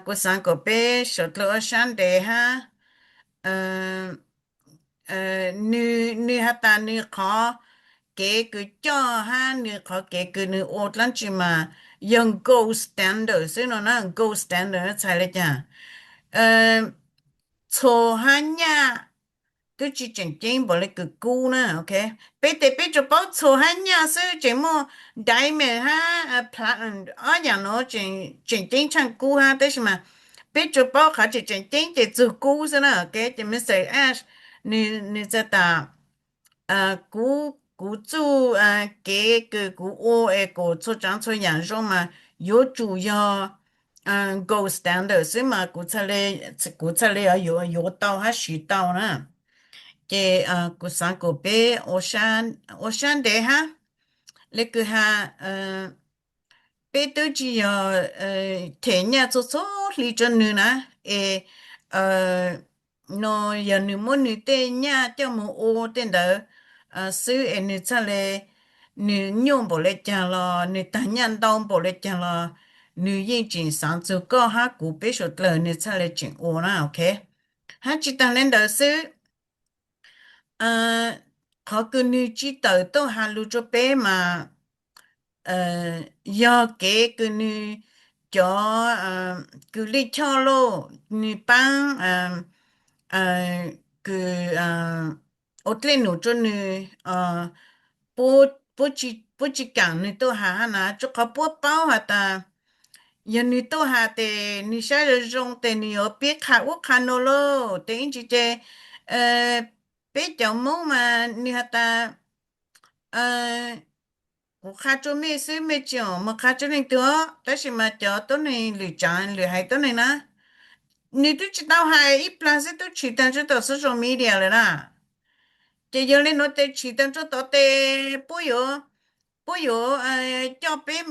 Kuv xaav kom peb suav dlawg ua sab ntev hab. Nws, nws has tas nws qhov kev kws coj hab nws qhov kev kws nws ua dlaab tsi mas yog gold standard xwb no na. Gold standard txhais le caag? Txhuas hab nyaj twb tsi tseem ceeb npaum le kws kub na, ok. Peb tes peb tsuas paub txhuas hab nyaj xwb, tseem muaj diamond hab ob yaam nuav tseem ceeb tshaaj kub hab, tab sis mas peb tsuas paub qhov tseem tseem ceeb ces txug kub xwb na, ok. Ces Mr Ash nws txhais tas kuv, kuv txuj kev kws kuv ua es kom txhua tsaav txhua yaam zoo mas yuav tsum yog gold standard xwb mas kuv txhaj le yuav tau hab siv tau na. Ces kuv xaav kom peb ua sab ntev hab, le kws has peb twb tsi yog them nyaj txhua txhua hli rua nws na, es no yog nws muab nws tej nyaj coj moog ua tej ntawd xwb es nws txhaj le, nws nyuaj npaum le caag los nws taag nyaj ntau npaum le caag los nws yeej tseem xaav txug koj hab kuv peb suav dlawg nws txhaj le tseem ua na, ok. Hab tsi taag le ntawd xwb, qhov kws nws tsi tawm tuaj has lug rua peb mas yog kev kws nws cov kws lij choj lauj, nws paab kws ua dlej num rua nws, puab tsi kaam nws tuaj has hab na, rua qhov puab paub has tas yog nws tuaj has tes nws sab zoo zoo tes nws yuav pib qha ub qha nuav lauj, tes ib ntsis ces peb cov Moob mas nws has tas kuv qha rua mej xwb, mej tsi moog qha rua leej twg os. Tab sis mas cov tuab neeg lwm tsaav lwm haiv tuab neeg na, nws twb tsi tau hais ib plag xwb twb tshwm taag rua tom social media lawm na. Ces yog le nuav tes tshwm taag rua tod tes puab yuav, puab yuav coj peb,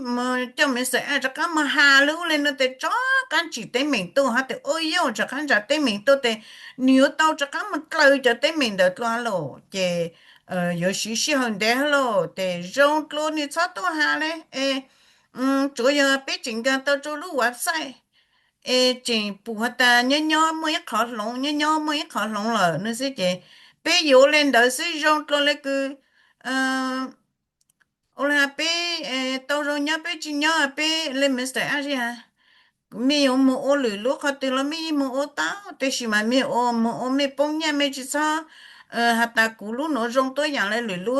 coj Mr Ash rov qaab moog has lug ub le nuav tes rov qaab tsim teeb meem tuaj hab tes ua yog rov qaab tsim teeb meem tuaj tes nws yuav tau rov qaab moog dlaws cov teeb meem ntawd dlua hab lauj. Ces yuav siv sij hawm ntev hab lauj, tes zoo dlua nws txhob tuaj has le es tsuav yog peb tseem nkaag tau rua lub website es tseem pum has tas nyob nyob muaj ib qhov hloov, nyob nyob muaj ib qhov hloov lawm no xwb ces peb yuav le ntawd xwb, zoo dlua le kws ua le has peb tau zoo nyob peb tsi nyob peb le Mr Ash has, mej yuav moog ua lwm lub qhov twg los mej yeej moog ua tau, tab sis mas mej ua moog ua mej poob nyaj mej tsi txhob has tas kuv lub nuav zoo tuab yaam le lwm lub,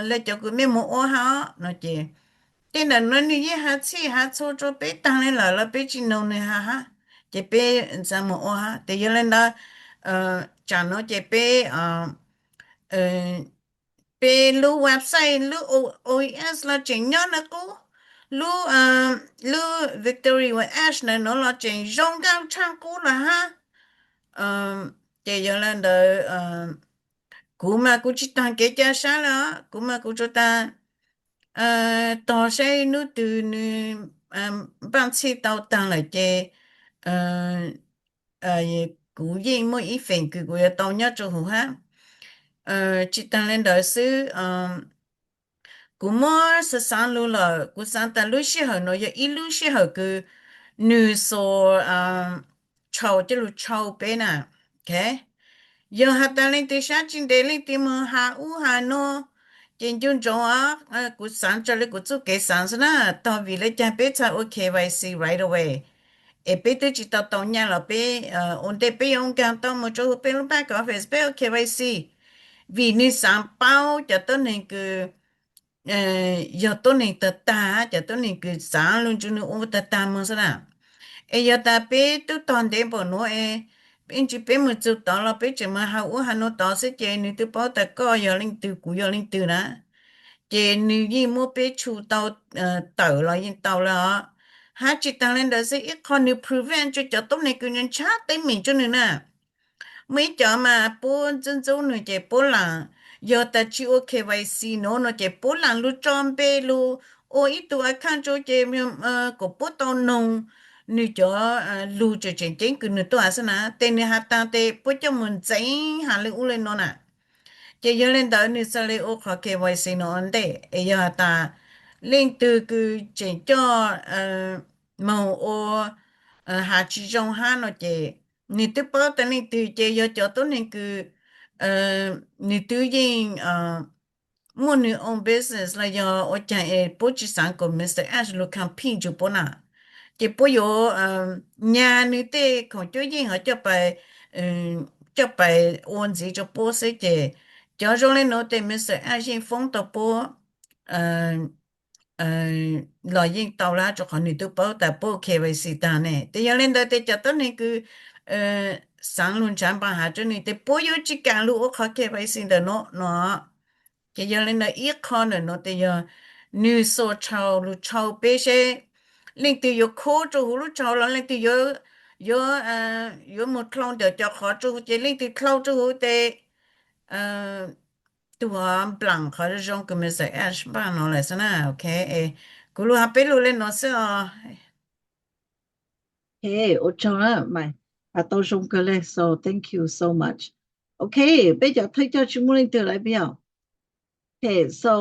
le cov kws mej moog ua hab no ces tej ntawm nuav nwg yeej has txhij has txhua rua peb taag le lawm los peb tsi noog nwg has hab, ces peb txaa moog ua hab. Tes yog le ntawd tsaam nuav ces peb, peb lub website lub O S los tseem nyob le qub, lub, lub Victory with Ash ntawd nuav los tseem zoo nkauj tshaj qub lawm hab. Ces yog le ntawd kuv mas kuv tsi taag kev ca sab le, kuv mas kuv tsuas taag tog saib nub twg nwg npaaj txhij tau taag lawm ces kuv yeej muaj ib feem kws kuv yuav tau nyob rua huv hab. Tsi taag le ntawd xwb, kuv muab xaav xaav lug lawm, kuv xaav tas lub sij hawm nuav yog ib lub sij hawm kws nwg xus tshau coj lug tshau peb na. Yog has tas leej twg sab tsi ntev leej twg moog has ub has nuav Ces nco ntsoov os, kuv xaav raws li kuv txuj kev xaav xwb na, tog vim le caag peb txhaj ua K Y C right away, es peb twb tsis tau tau nyaj los peb ua ntej peb yuav ua nkaag tau moog rua huv peb lub back office peb ua K Y C, vim nwg xaav paub cov tuab neeg kws yog tuab neeg tag tag, cov tuab neeg kws xaav lug ntsug nwg ua tag tag moog xwb na. Es yog tas peb tub tog ntev npaum nuav es peb ntsis peb moog txug tod los peb tseem moog has ub has nuav tod xwb ces nwg twb paub tas koj yog leej twg kuv yog leej twg na, ces nwg yeej muab peb tshu tau tawm los yeej tau lawm os. Hab tsis taag le ntawd xwb, ib qho nwg prevent rua cov tuab neeg kws ntshaw teeb meem rua nwg na. Muaj ib cov mas puab ntxub ntxub nwg ces puab lam, yog tas tsis ua K Y C nuav no ces puab lam lug tso npe lug ua ib tug account rua ces kuas puab tau noog nwg cov lug tseem tseem ceeb kws nwg tuaj xwb na, tes nwg has taag tes puab coj moog ntxeev has le ub le nuav na. Ces yog le ntawd nwg xaav le ua qhov K Y C no ua ntej, es yog has tas leej twg kws tseem coj moog ua has tsis zoo hab no ces nwg twb paub tas leej twg ces yog cov tuab neeg kws nwg twb yeej muaj nwg own business los yog ua caag es puab tsis xaav kuas Mr Ash lug compete ntsug puab na, ces puab yuav nyag nwg tej khoom cuab yeej hov coj pais ua ntxiv rua puab xwb ces cov zoo le nuav tes Mr Ash yeej foob tau puab los yeej tau lawm rua qhov nwg twb paub tas puab K Y C taag ne. Tes yog le ntawd tes cov tuab neeg kws xaav lug nrhav npa has rua nwg tes puab yuav tsis kaam lug ua qhov K Y C ntawm nuav no. Ces yog le ntawd ib qho ntawm nuav tes yog nwg xua tshau lug tshau peb seb leej twg yuav khob rua huv lub tshau los leej twg yuav, yuav, yuav moog dlhau ntawm cov qhov rua huv ces leej twg dlhau rua huv tes tug hov nplaam qhov zoo kws Mr Ash npaj no lawm xwb na. Ok, kuv lug has peb lug le nuav xwb os. Ok, ua tsaug na, mas has tau zoo kawg le, so thank you so much. Ok, peb cov thawj coj tsis muaj leej twg lawm peb yog. Ok, so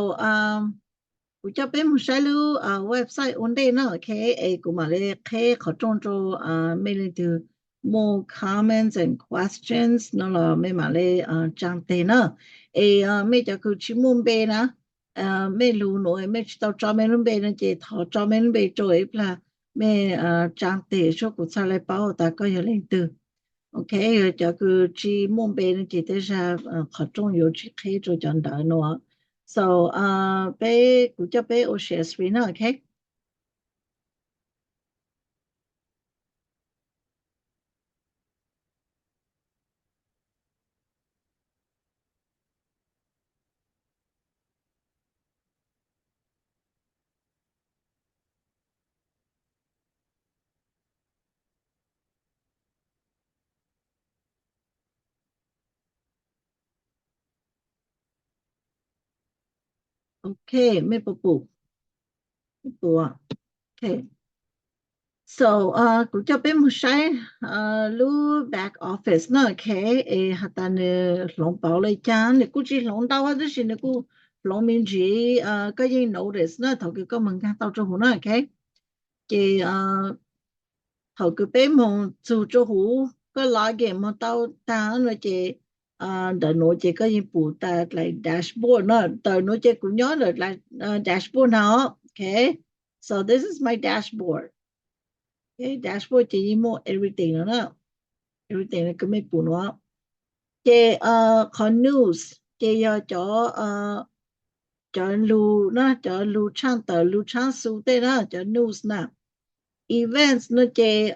kuv coj peb moog saib lub website ua ntej no, ok, es kuv mam le qheb qhov rooj rau mej leej twg muaj comments and questions no los mej mam le tsaa teg na. Es mej cov kws tsis muaj npe na, mej lug nuav mej tsis tau tso mej lub npe no ces thov tso mej lub npe rau ib plag, mej tsaa teg seb kuv txhaj le paub tas koj yog leej twg. Ok, cov kws tsis muaj npe no ces tej zag qhov rooj yuav tsis qheb rau cov ntawd no. So peb, kuv coj peb ua share screen na, ok. Ok, mej puas pum? Mej pum? Ok. So kuv coj peb moog saib lub back office no, ok, es has tas nwg hloov pauv le caag, nwg kuj tsis hloov ntau tab sis nwg kuj hloov me ntsis, koj yeej notice na thaum kws koj moog nkaag tau rua huv na, ok. Ces thaum kws peb moog txug rua huv, koj log in moog tau taag no ces ntawm nuav ces koj yeej pum tas dlaim dashboard na, ntawm nuav ces kuv nyob ntawm dashboard na, ok. So this is my dashboard. Ok, dashboard ces yeej muaj everything no na, everything no kws mej pum nuav. Ces qhov news ces yog cov, cov lug na, cov lug tshaaj tawm lug tshaaj xu tej na, cov news na. Events no ces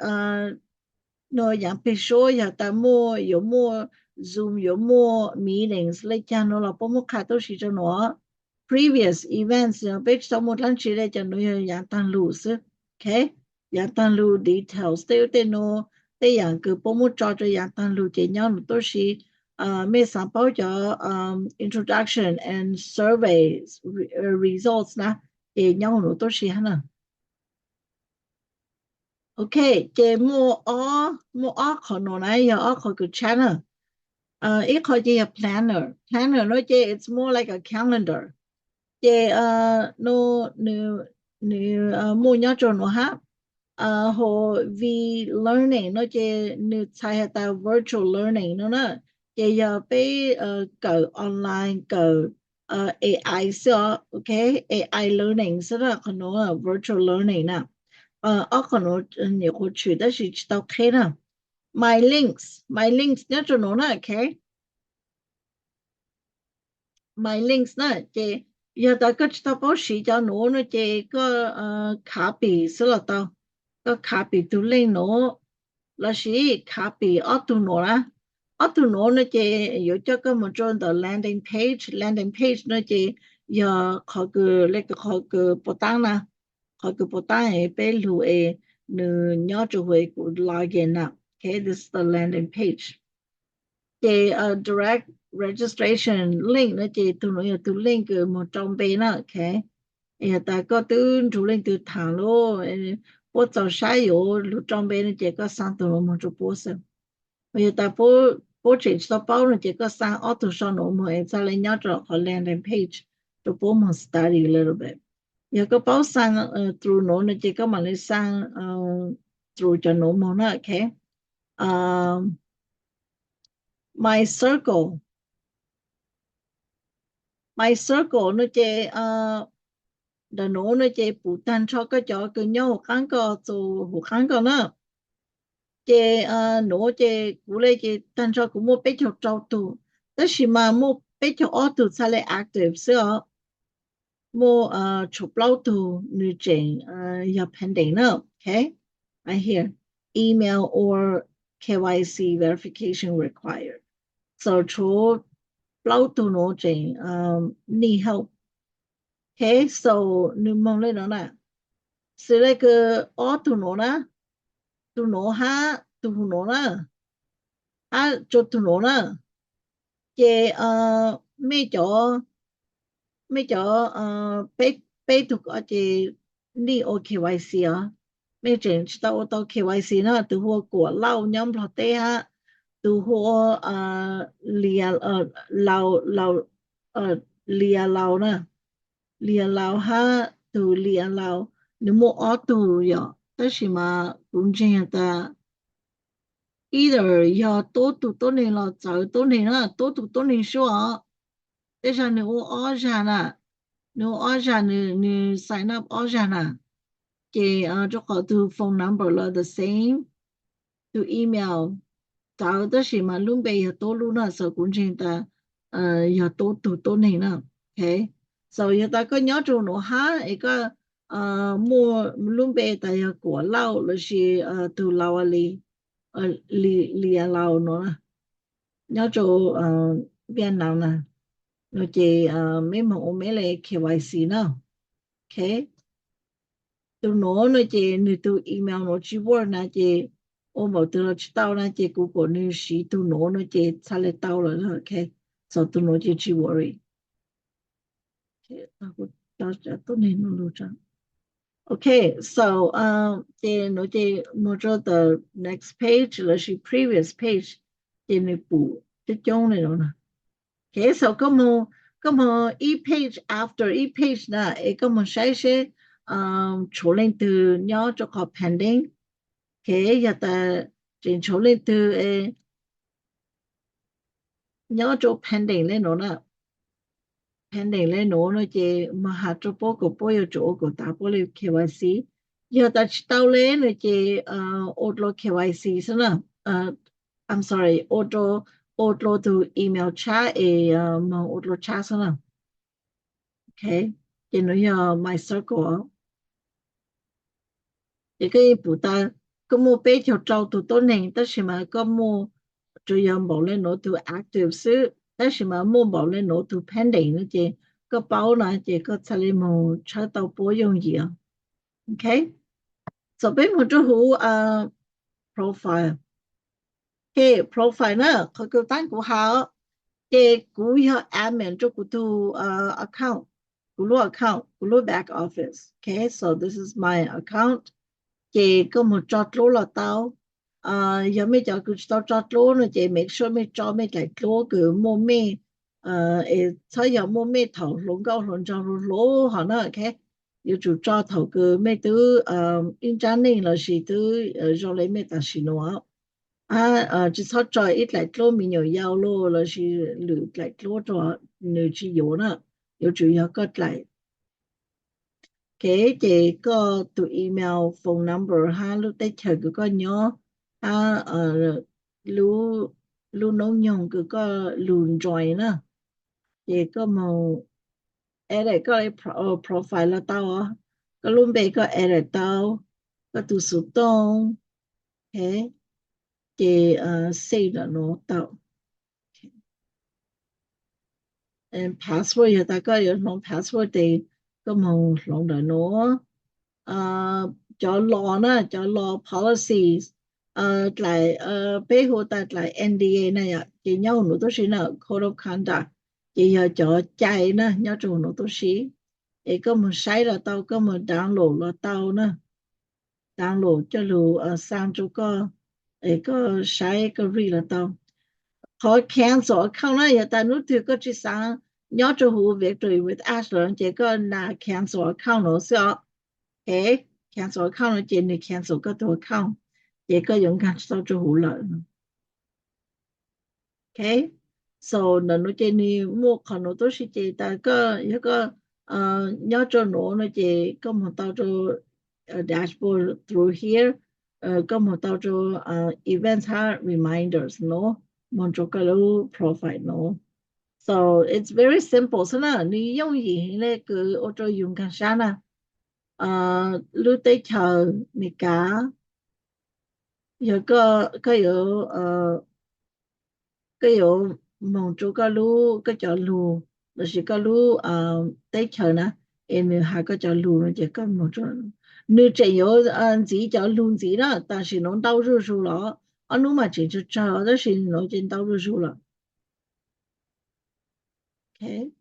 no yaav peg suab yog tas muaj, yuav muaj Zoom, yuav muaj meetings le caag no los puab muab qha tuab si rua nuav. Previous events no peb tsis tau muaj dlaab tsi le, cov nuav yog yaav taag lug xwb. Ok, yaav taag lug details tej ub tej nuav, tej yaam kws puab muab tso rua yaav taag lug ces nyob nuav tuab si. Mej xaav paub cov introduction and survey results na, ces nyob huv nuav tuab si hab na. Ok, ces muaj ob, muaj ob qhov nuav na, yog ob qhov kws tshaaj na. Ib qho ces yog planner, planner no ces it's more like a calendar. Ces no nws, nws muaj nyob rua nuav hab. Hos V Learning no ces nws txhais has tas virtual learning no na, ces yog peb kawm online, kawm AI xwb os, ok, AI learning xwb na, qhov nuav virtual learning na. Ob qhov nuav nyuam qhuav tshwm tab sis tsis tau qheb na. My links, my links nyob rau nuav na, ok. My links na ces yog tas koj tsis tau paub siv cov nuav no ces koj copy xwb los tau. Koj copy tug link nuav lossis copy ob tug nuav na. Ob tug nuav no ces yuav coj koj mus rau ntawm landing page. Landing page no ces yog qhov kws le kws qhov kws puas taab na, qhov kws puas taab es peb lug es nws nyob rau huv kuv login na. Ok, this is the landing page. Ces direct registration link no ces tug nuav yog tug link kws moog rau npe na, ok. Yog tas koj twb nrug leej twg thaam lub, puab txaus sab yuav lug rau npe no ces koj xaa tug nuav moog rau puab xwb. Yog tas puab tseem tsis tau paub no ces koj xaa ob tug sau nuav moog es txhaj le nyob rau qhov landing page rau puab moog study a little bit. Yog koj paub xaa through nuav no ces koj mam le xaa through cov nuav moog na, ok. My circle, my circle no ces ntawm nuav no ces pum taag nrho koj cov kws nyob huv qaab koj txug huv qaab koj na. Ces nuav ces kuv le ces taag nrho kuv muaj peb caug rau tug, tab sis mas muaj peb caug ob tug txhaj le active xwb os. Muaj tshuav plaub tug nws tseem yog pending na, ok. Right here, email or K Y C verification required. So tshuav plaub tug nuav tseem need help. Ok, so nws moog le nuav na. Xws le kws ob tug nuav na, tug nuav hab tug nuav na, hab rua tug nuav na, ces mej cov, mej cov peb tug ko ces need ua K Y C os. Mej tseem tsis tau ua tau K Y C na, tug hu ua Kuam Lauj nyob Nplog teb hab, tug hu ua Lias Laus, Lias Laus na, Lias Laus hab tug Lias Laus, nws muaj ob tug yom, tab sis mas kuv ntseeg tas either yog tuab tug tuab neeg los txawv tuab neeg na, tuab tug tuab neeg sub os. Tej zag nws ua ob zag na, nws ua ob zag, nws sign up ob zag na, ces rua qhov tug phone number los the same, tug email txawv tab sis mas lub npe yog tuab lub na, so kuv ntseeg tas yog tuab tug tuab neeg na. Ok, so yog tas koj nyob rua nuav hab es koj muaj lub npe tas yog Kuam Lauj lossis tug Laus Lis, Lias Laus nuav, nyob rua Viaj Nam na, no ces meb moog ua meb le K Y C na. Ok, tug nuav no ces nws tug email nuav tsis work na ces ua npaum twg los tsis tau na ces kuv pum nws siv tug nuav no ces txhaj le tau lawm. Ok, so tug nuav ces tsis worry. Ok, so ces nuav ces moog rua the next page lossis previous page, ces nws pum coob coob le nuav na. Ok, so koj moog, koj moog ib page after ib page na es koj moog saib seb tshuav leej twg nyob rua qhov pending. Ok, yog tas tseem tshuav leej twg nyob rua pending le nuav na, pending le nuav no ces moog has rua puab kom puab yuav tsum ua kom tas puab le K Y C. Yog tas tsis tau le no ces ua dlua K Y C xwb na. I'm sorry, ua dlua, ua dlua tug email tshab es moog ua dlua tshab xwb na. Ok, ces nuav yog my circle. Ces koj yeej pum tas koj muaj peb caug rau tug tuab neeg tab sis mas koj muaj tsuas yog npaum le nuav tug active xwb, tab sis mas muaj npaum le nuav tug pending no ces koj paub na ces koj txhaj le moog tshawb tau puab yooj yim. Ok, so peb moog rua huv profile. Ok, profile na, qhov kws taab kuv has, ces kuv yog admin rua kuv tug account, kuv lub account, kuv lub back office. Ok, so this is my account. Ces koj moog tso dluab los tau. Yog mej cov kws tsis tau tso dluab no ces make sure mej tso mej dlaim dluab kws muaj mej, es txhob yog muaj mej thaum hluas nkauj hluas nraug hluas hluas hov na. Ok, yuav tsum tso thaum kws mej twb ib nrab neej lossis twb zoo le mej tam sim nuav. Tsis txhob tso ib dlaim dluab me nyuam yaus los lossis lwm dlaim dluab rua, nws tsis yuav na. yuav tsum yog koj dlaim. Ok, ces koj tus email, phone number hab lub teb chaws kws koj nyob hab lub, lub noob nyoog kws koj lug join na. Ces koj moog edit koj profile los tau os. Koj lub npe koj edit tau, koj tus xuv tooj, ok, ces save ntawm nuav tau. Password, yog tas koj yuav hloov password tes koj moog hloov ntawm nuav. Cov law na, cov law, policies, dlaim, peb hu tas dlaim N D A na yom, ces nyob huv nuav tuab si na, code of conduct, ces yog cov cai na nyob rau huv nuav tuab si. Es koj moog saib los tau, koj moog download los tau na. Download coj lug xa rau koj, es koj saib koj read los tau. Qhov cancel account na, yog tas hnub twg koj tsi xaav nyob rau huv Victory with Ash lawm ces koj nab cancel account nuav xwb os. Ok, cancel account nuav ces nwg cancel koj tus account, ces koj yuav nkaag tsi tau rau huv lawm. Ok, so ntawm nuav ces nwg muaj qhov nuav tuab si ces tas koj, yog koj nyob rau nuav no ces koj moog tau rau dashboard through here, koj moog tau rau events hab reminders nuav, moog rau koj lub profile nuav. So it's very simple xwb na, nwg yooj yim heev le kws ua rau yug nkaag sab na. Lub teb chaws Amelikas, yog koj yuav, koj yuav moog rua koj lub, koj cov lug lossis koj lub teb chaws na, es nwg has koj cov lug no ces koj moog rua, nwg tseem yuav ntxiv cov lug ntxiv na, tam sim nuav ntau zuj zug los, ob nub mas tseem tsawg tsawg tab sis nuav ces ntau zuj zug lawm. Ok.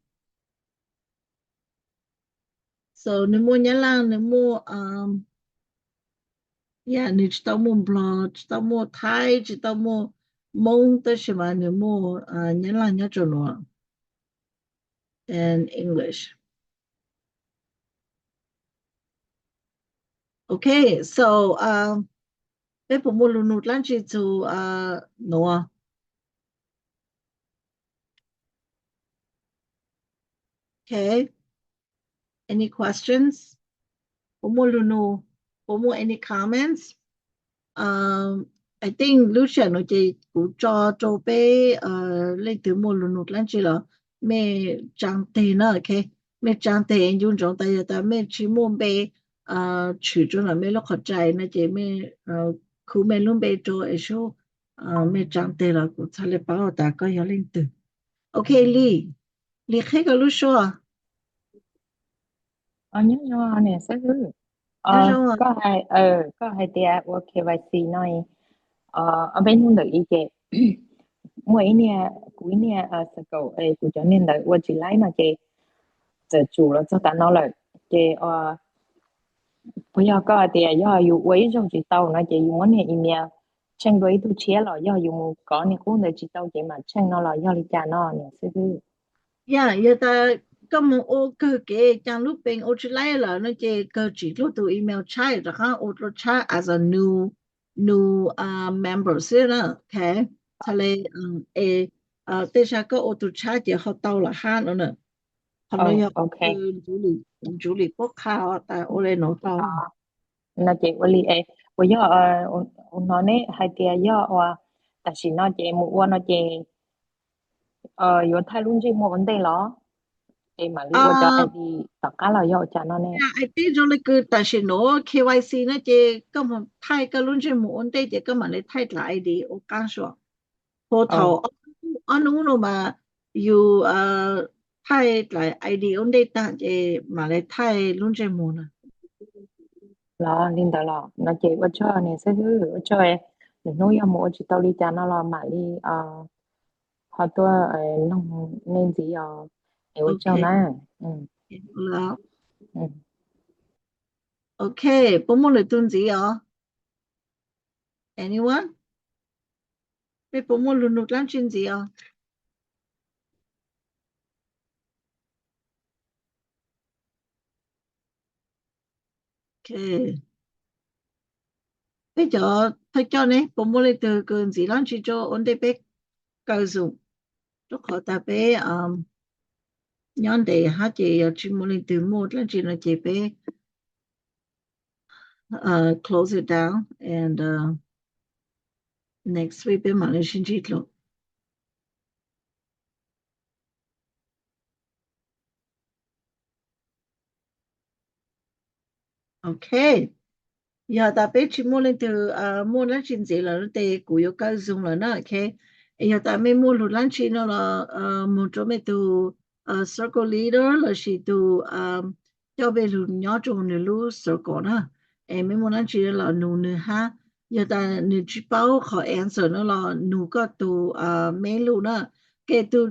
So nwg muaj Nyab Laj, nwg muaj, ya, nwg tsi tau muaj Nplog, tsi tau muaj Thaib, tsi tau muaj Moob, tab sis mas nwg muaj Nyab Laj nyob rau nuav and English. Ok, so peb puas muaj lug nug dlaab tsi txug nuav? Ok, any questions? Puas muaj lug nug, puas muaj any comments? I think lub sij hawm nuav ces kuv tso rau peb, leej twg muaj lug nug dlaab tsi los mej tsaa teg na, ok, mej tsaa teg, ncu ntsoov tas yog tas mej tsi muaj npe tshwm rua ntawm mej lub qhov rais no ces mej khu mej lub npe rua es sub mej tsaa teg los kuv txhaj le paub tas koj yog leej twg. Ok, Lis, Lis qheb koj lub suab. Nyob zoo niam xib hwb, koj hais tias ua K Y C no, ob peb hnub ntawm i ces muaj ib niag, kuv ib niag xav kaum es kuv cov niag ntawd ua tsis laib no ces txawm tsum los txog tav no lawm ces puas yog koj hais tias yog yus ua ib zaug tsis tau no ces yus muab niag email tsheej dua ib tug tshiab los yog yus mus kov niag qub ntawd tsis tau ces mam tsheej no los yog li cas no niam xib hwb? Yog tas koj mus ua kawg kev caag lub pees ua tsis laib lawm no ces kawg tsim dlua tus email tshaib rov qab ua dlua tshaib as a new, new member xwb na. Ok, txhaj le, es tej zag koj ua tus tshaib ces ho tau lawm hab no na. Qhov no yog ntsuj lis puab qha tas ua le nuav tau. No ces ua li es puas yog ua no neb hais tias yog ua tam sim no ces mus ua no ces yuav thaij lub ntsej muag ua ntej los es mam li ua cov I D tom qab los yog ua cas no ne? Peb zoo le kws tam sim nuav K Y C no ces koj mus thaij koj lub ntsej muag ua ntej ces koj mam li thaij dlaim I D ua qab suav. Puas thaum ob hnub no mas yus thaij dlaim I D ua ntej tag ces mam li thaij lub ntsej muag na. Los li ntawd los no ces ua tsaug niam xib hwb, ua tsaug, lwm hnub yog mus ua tsis tau li cas no los mam li ho tuaj noog nej ntxiv os. Es ua tsaug na. Ok, puas muaj lwm tug ntxiv os? Anyone? Peb puas muaj lug nug dlaab tsi ntxiv os? Ok, peb cov thawj coj ne puas muaj leej twg kws ntxiv dlaab tsi rua ua ntej peb kaw Zoom? Rua qhov tas peb nyob ntev hab ces yog tsis muaj leej twg muaj dlaab tsi no ces peb uh, close it down and uh, next week peb mam li sib ntsib dlua. Ok, yog tas peb tsis muaj leej twg muaj dlaab tsi ntxiv lawm no tes kuv yuav kaw Zoom lawm na. Ok, yog tas mej muaj lug dlaab tsi no los moog rua mej tug circle leader lossis tug coj mej lug nyob rua nwg lub circle na, es mej muaj dlaab tsi los nug nwg hab. Yog tas nwg tsis paub qhov answer no los nug koj tug meb lug na. Ke tug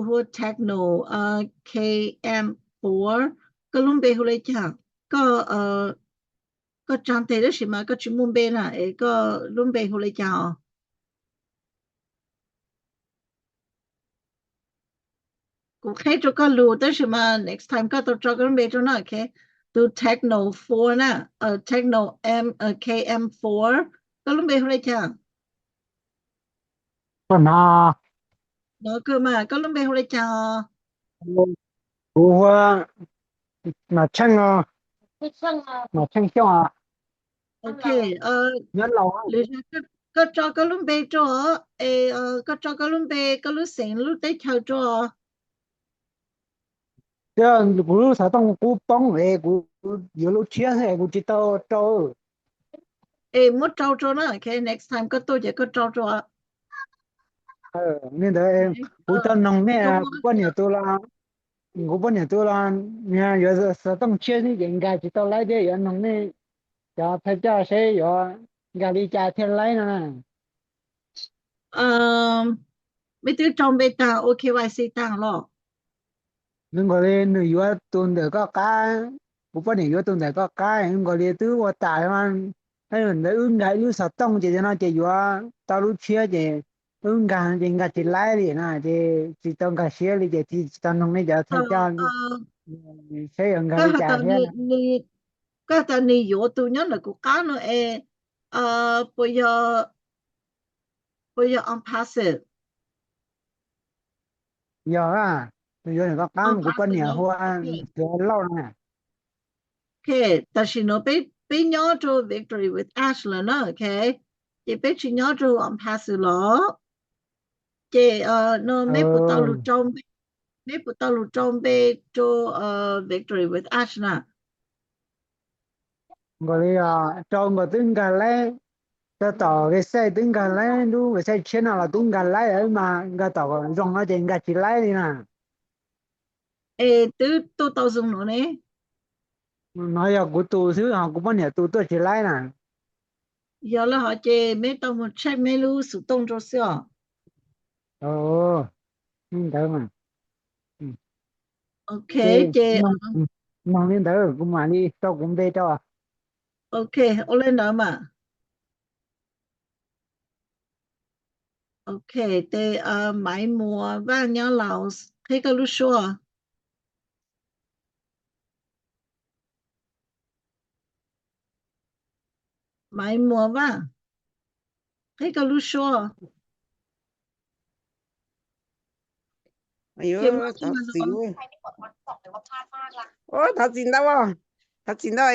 hu ua Techno K M four, koj lub npe hu le caag? Koj koj tsaag teg tab sis mas koj tsis muaj npe na, es koj lub npe hu le caag os? Kuv qheb rua koj lug tab sis mas next time koj tau tso koj lub npe rua na. Ok, tug Techno four na, Techno M K M four, koj lub npe hu le caag? Koj hnav, no kawg mas koj lub npe hu le caag os? Kuv hu ua Nom Tsheej, Nom Tsheej Xyooj. Ok, nyob Laus. Lwm koj tso koj lub npe rua, es koj tso koj lub npe, koj lub xeev, lub teb chaws rua. Kuv lub xov tooj qub poob es kuv yuav lub tshiab es kuv tsis tau rau. Es muab rau rua na, ok, next time koj tuaj ces koj rau rua. Li ntawd kuv tau noog nej, kuv poj niam tus los, kuv poj niam tus los yuav xov tooj tshiab xwb ces nkag tsis tau laib thiab, yuav noog nej cov thawj coj seb yuav nkag li cas thiaj laib no na. Mej twb rau npe taag ua K Y C taag los? Zoo nkaus li nws yuav tus ntawm koj qab, kuv poj niam yuav tus ntawm koj qab, zoo nkaus li twb ua tas, ntawd wb nkag ib lub xov tooj ces no ces yuav tau lub tshiab ces wb nkag ces nkag tsis laib li na, ces tsis tau nkag siab li ces tsis tau noog nej cov thawj coj seb yuav nkag li cas thiab. Koj tas nwg yuav tus nyob ntawm kuv qab no es puas yog, puas yog on passive? Yog, nws yuav ntawm koj qab, kuv poj niam hu ua Ntxhiav Lauj na. Ok, tam sim nuav peb nyob rua Victory with Ash lawm na, ok, ces peb tsis nyob rua on passive los. Ces no meb puas tau lug rau npe, meb puas tau lug rau npe rua Victory with Ash na? Nkaus li rau nkaus twb nkag laib, rau tom website twb nkag laib, lub website tshiab no los twb nkag laib mas nkag tom zoo no ces nkag tsis laib li na. Es twb tuaj tau zoo nuav ne. No yog kuv tus xwb, ho kuv poj niam tus tuaj tsis laib na. Yog le hov ces meb tau mus check meb lub xov tooj rau xwb os. Li ntawd mas. Ok, ces moog li ntawd kuv mam li rau kuv npe rau. Ok, ua li ntawd mas. Ok, tes Maiv Muas Vaj nyob Laus, qhib koj lub suab. Maiv Muas Vaj, qhib koj lub suab. Thov txim ntau, thov txim ntau,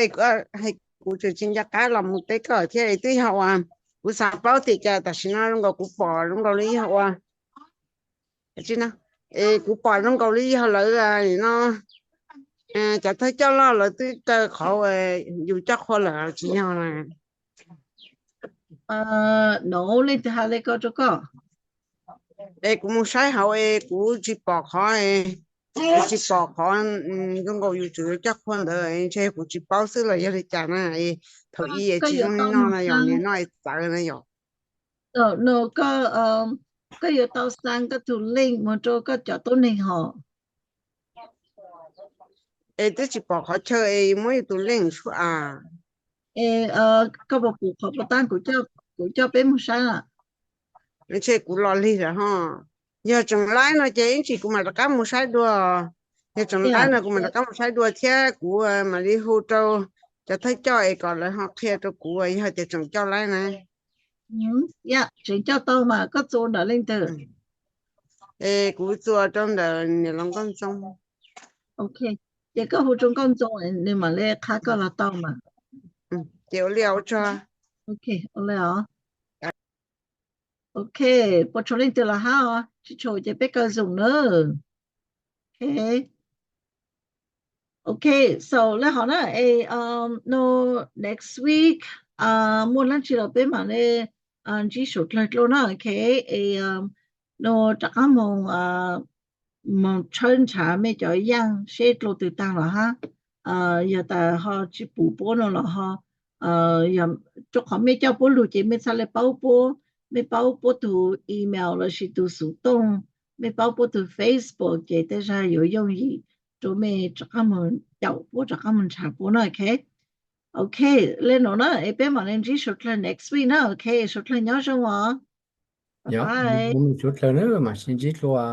kuv tseem tsis nco qab los mus teb koj thiab. Twb yog uas kuv xav paub tias cas tam sim no zoo nkaus kuv pom zoo nkaus li yog ua, es kuv pom zoo nkaus li yog lawv no, cov thawj coj loj lawv twb kaw qhov yus coj qhua lawm tsis yog na. No leej twg has li ko rau koj? Es kuv mus saib hauv es kuv tsis pom qhov, kuv tsis pom qhov zoo nkaus yus tseem yuav coj qhua ntawd, ntshe kuv tsis paub xwb los yog li cas na. Thaum ub tsis zoo li no na yom, nim no es txawv na yom. No koj yuav tau xa koj tus link mus rau koj cov tuab neeg hos. Es twb tsis pom qhov chaw es muab yus tus link sub as. Es koj puas pum qhov puas tab kuv coj peb mus saib na? Ntshe kuv los lig lawm ho. Yog tseem laib no ces ib tsam kuv mam rov qab mus saib dua. Yog tseem laib no kuv mam rov qab mus saib dua thiab kuv mam li hu rau cov thawj coj es kom lawv ho qhia rau kuv yog tias tseem coj laib na. Tseem coj tau mas koj txua ntawm leej twg? Es kuv txua rau ntawm niam laus Nkauj Ntxoo. Ces koj hu rau nkauj Ntxoo, nws mam li qha koj los tau mas. Ces ua li os. Ok, ua li os. Ok, puas tshuav leej twg los hab os, tsis tshuav ces peb kaw Zoom na. Ok, so li hov na es, no, next week muaj dlaab tsi los peb mam li ntsib suav dlawg dlua na. Ok, es no rov qaab moog, moog tshawb nrhav mej cov yaaj seb dlua twg taag los hab. Yog tas ho tsis pum puab no los ho, rua qhov mej coj puab lug ces mej txhaj le paub puab, mej paub puab tug email lossis tug xuv tooj, mej paub puab tug Facebook ces tej zag yuav yooj yim rua mej rov qaab moog caum puab, rov qaab moog nrhav puab na. Ok, ok, le nuav na es peb mam le ntsib suav dlawg next week na. Ok, suav dlawg nyob zoo os. Suav dlawg na, mam sib ntsib dlua.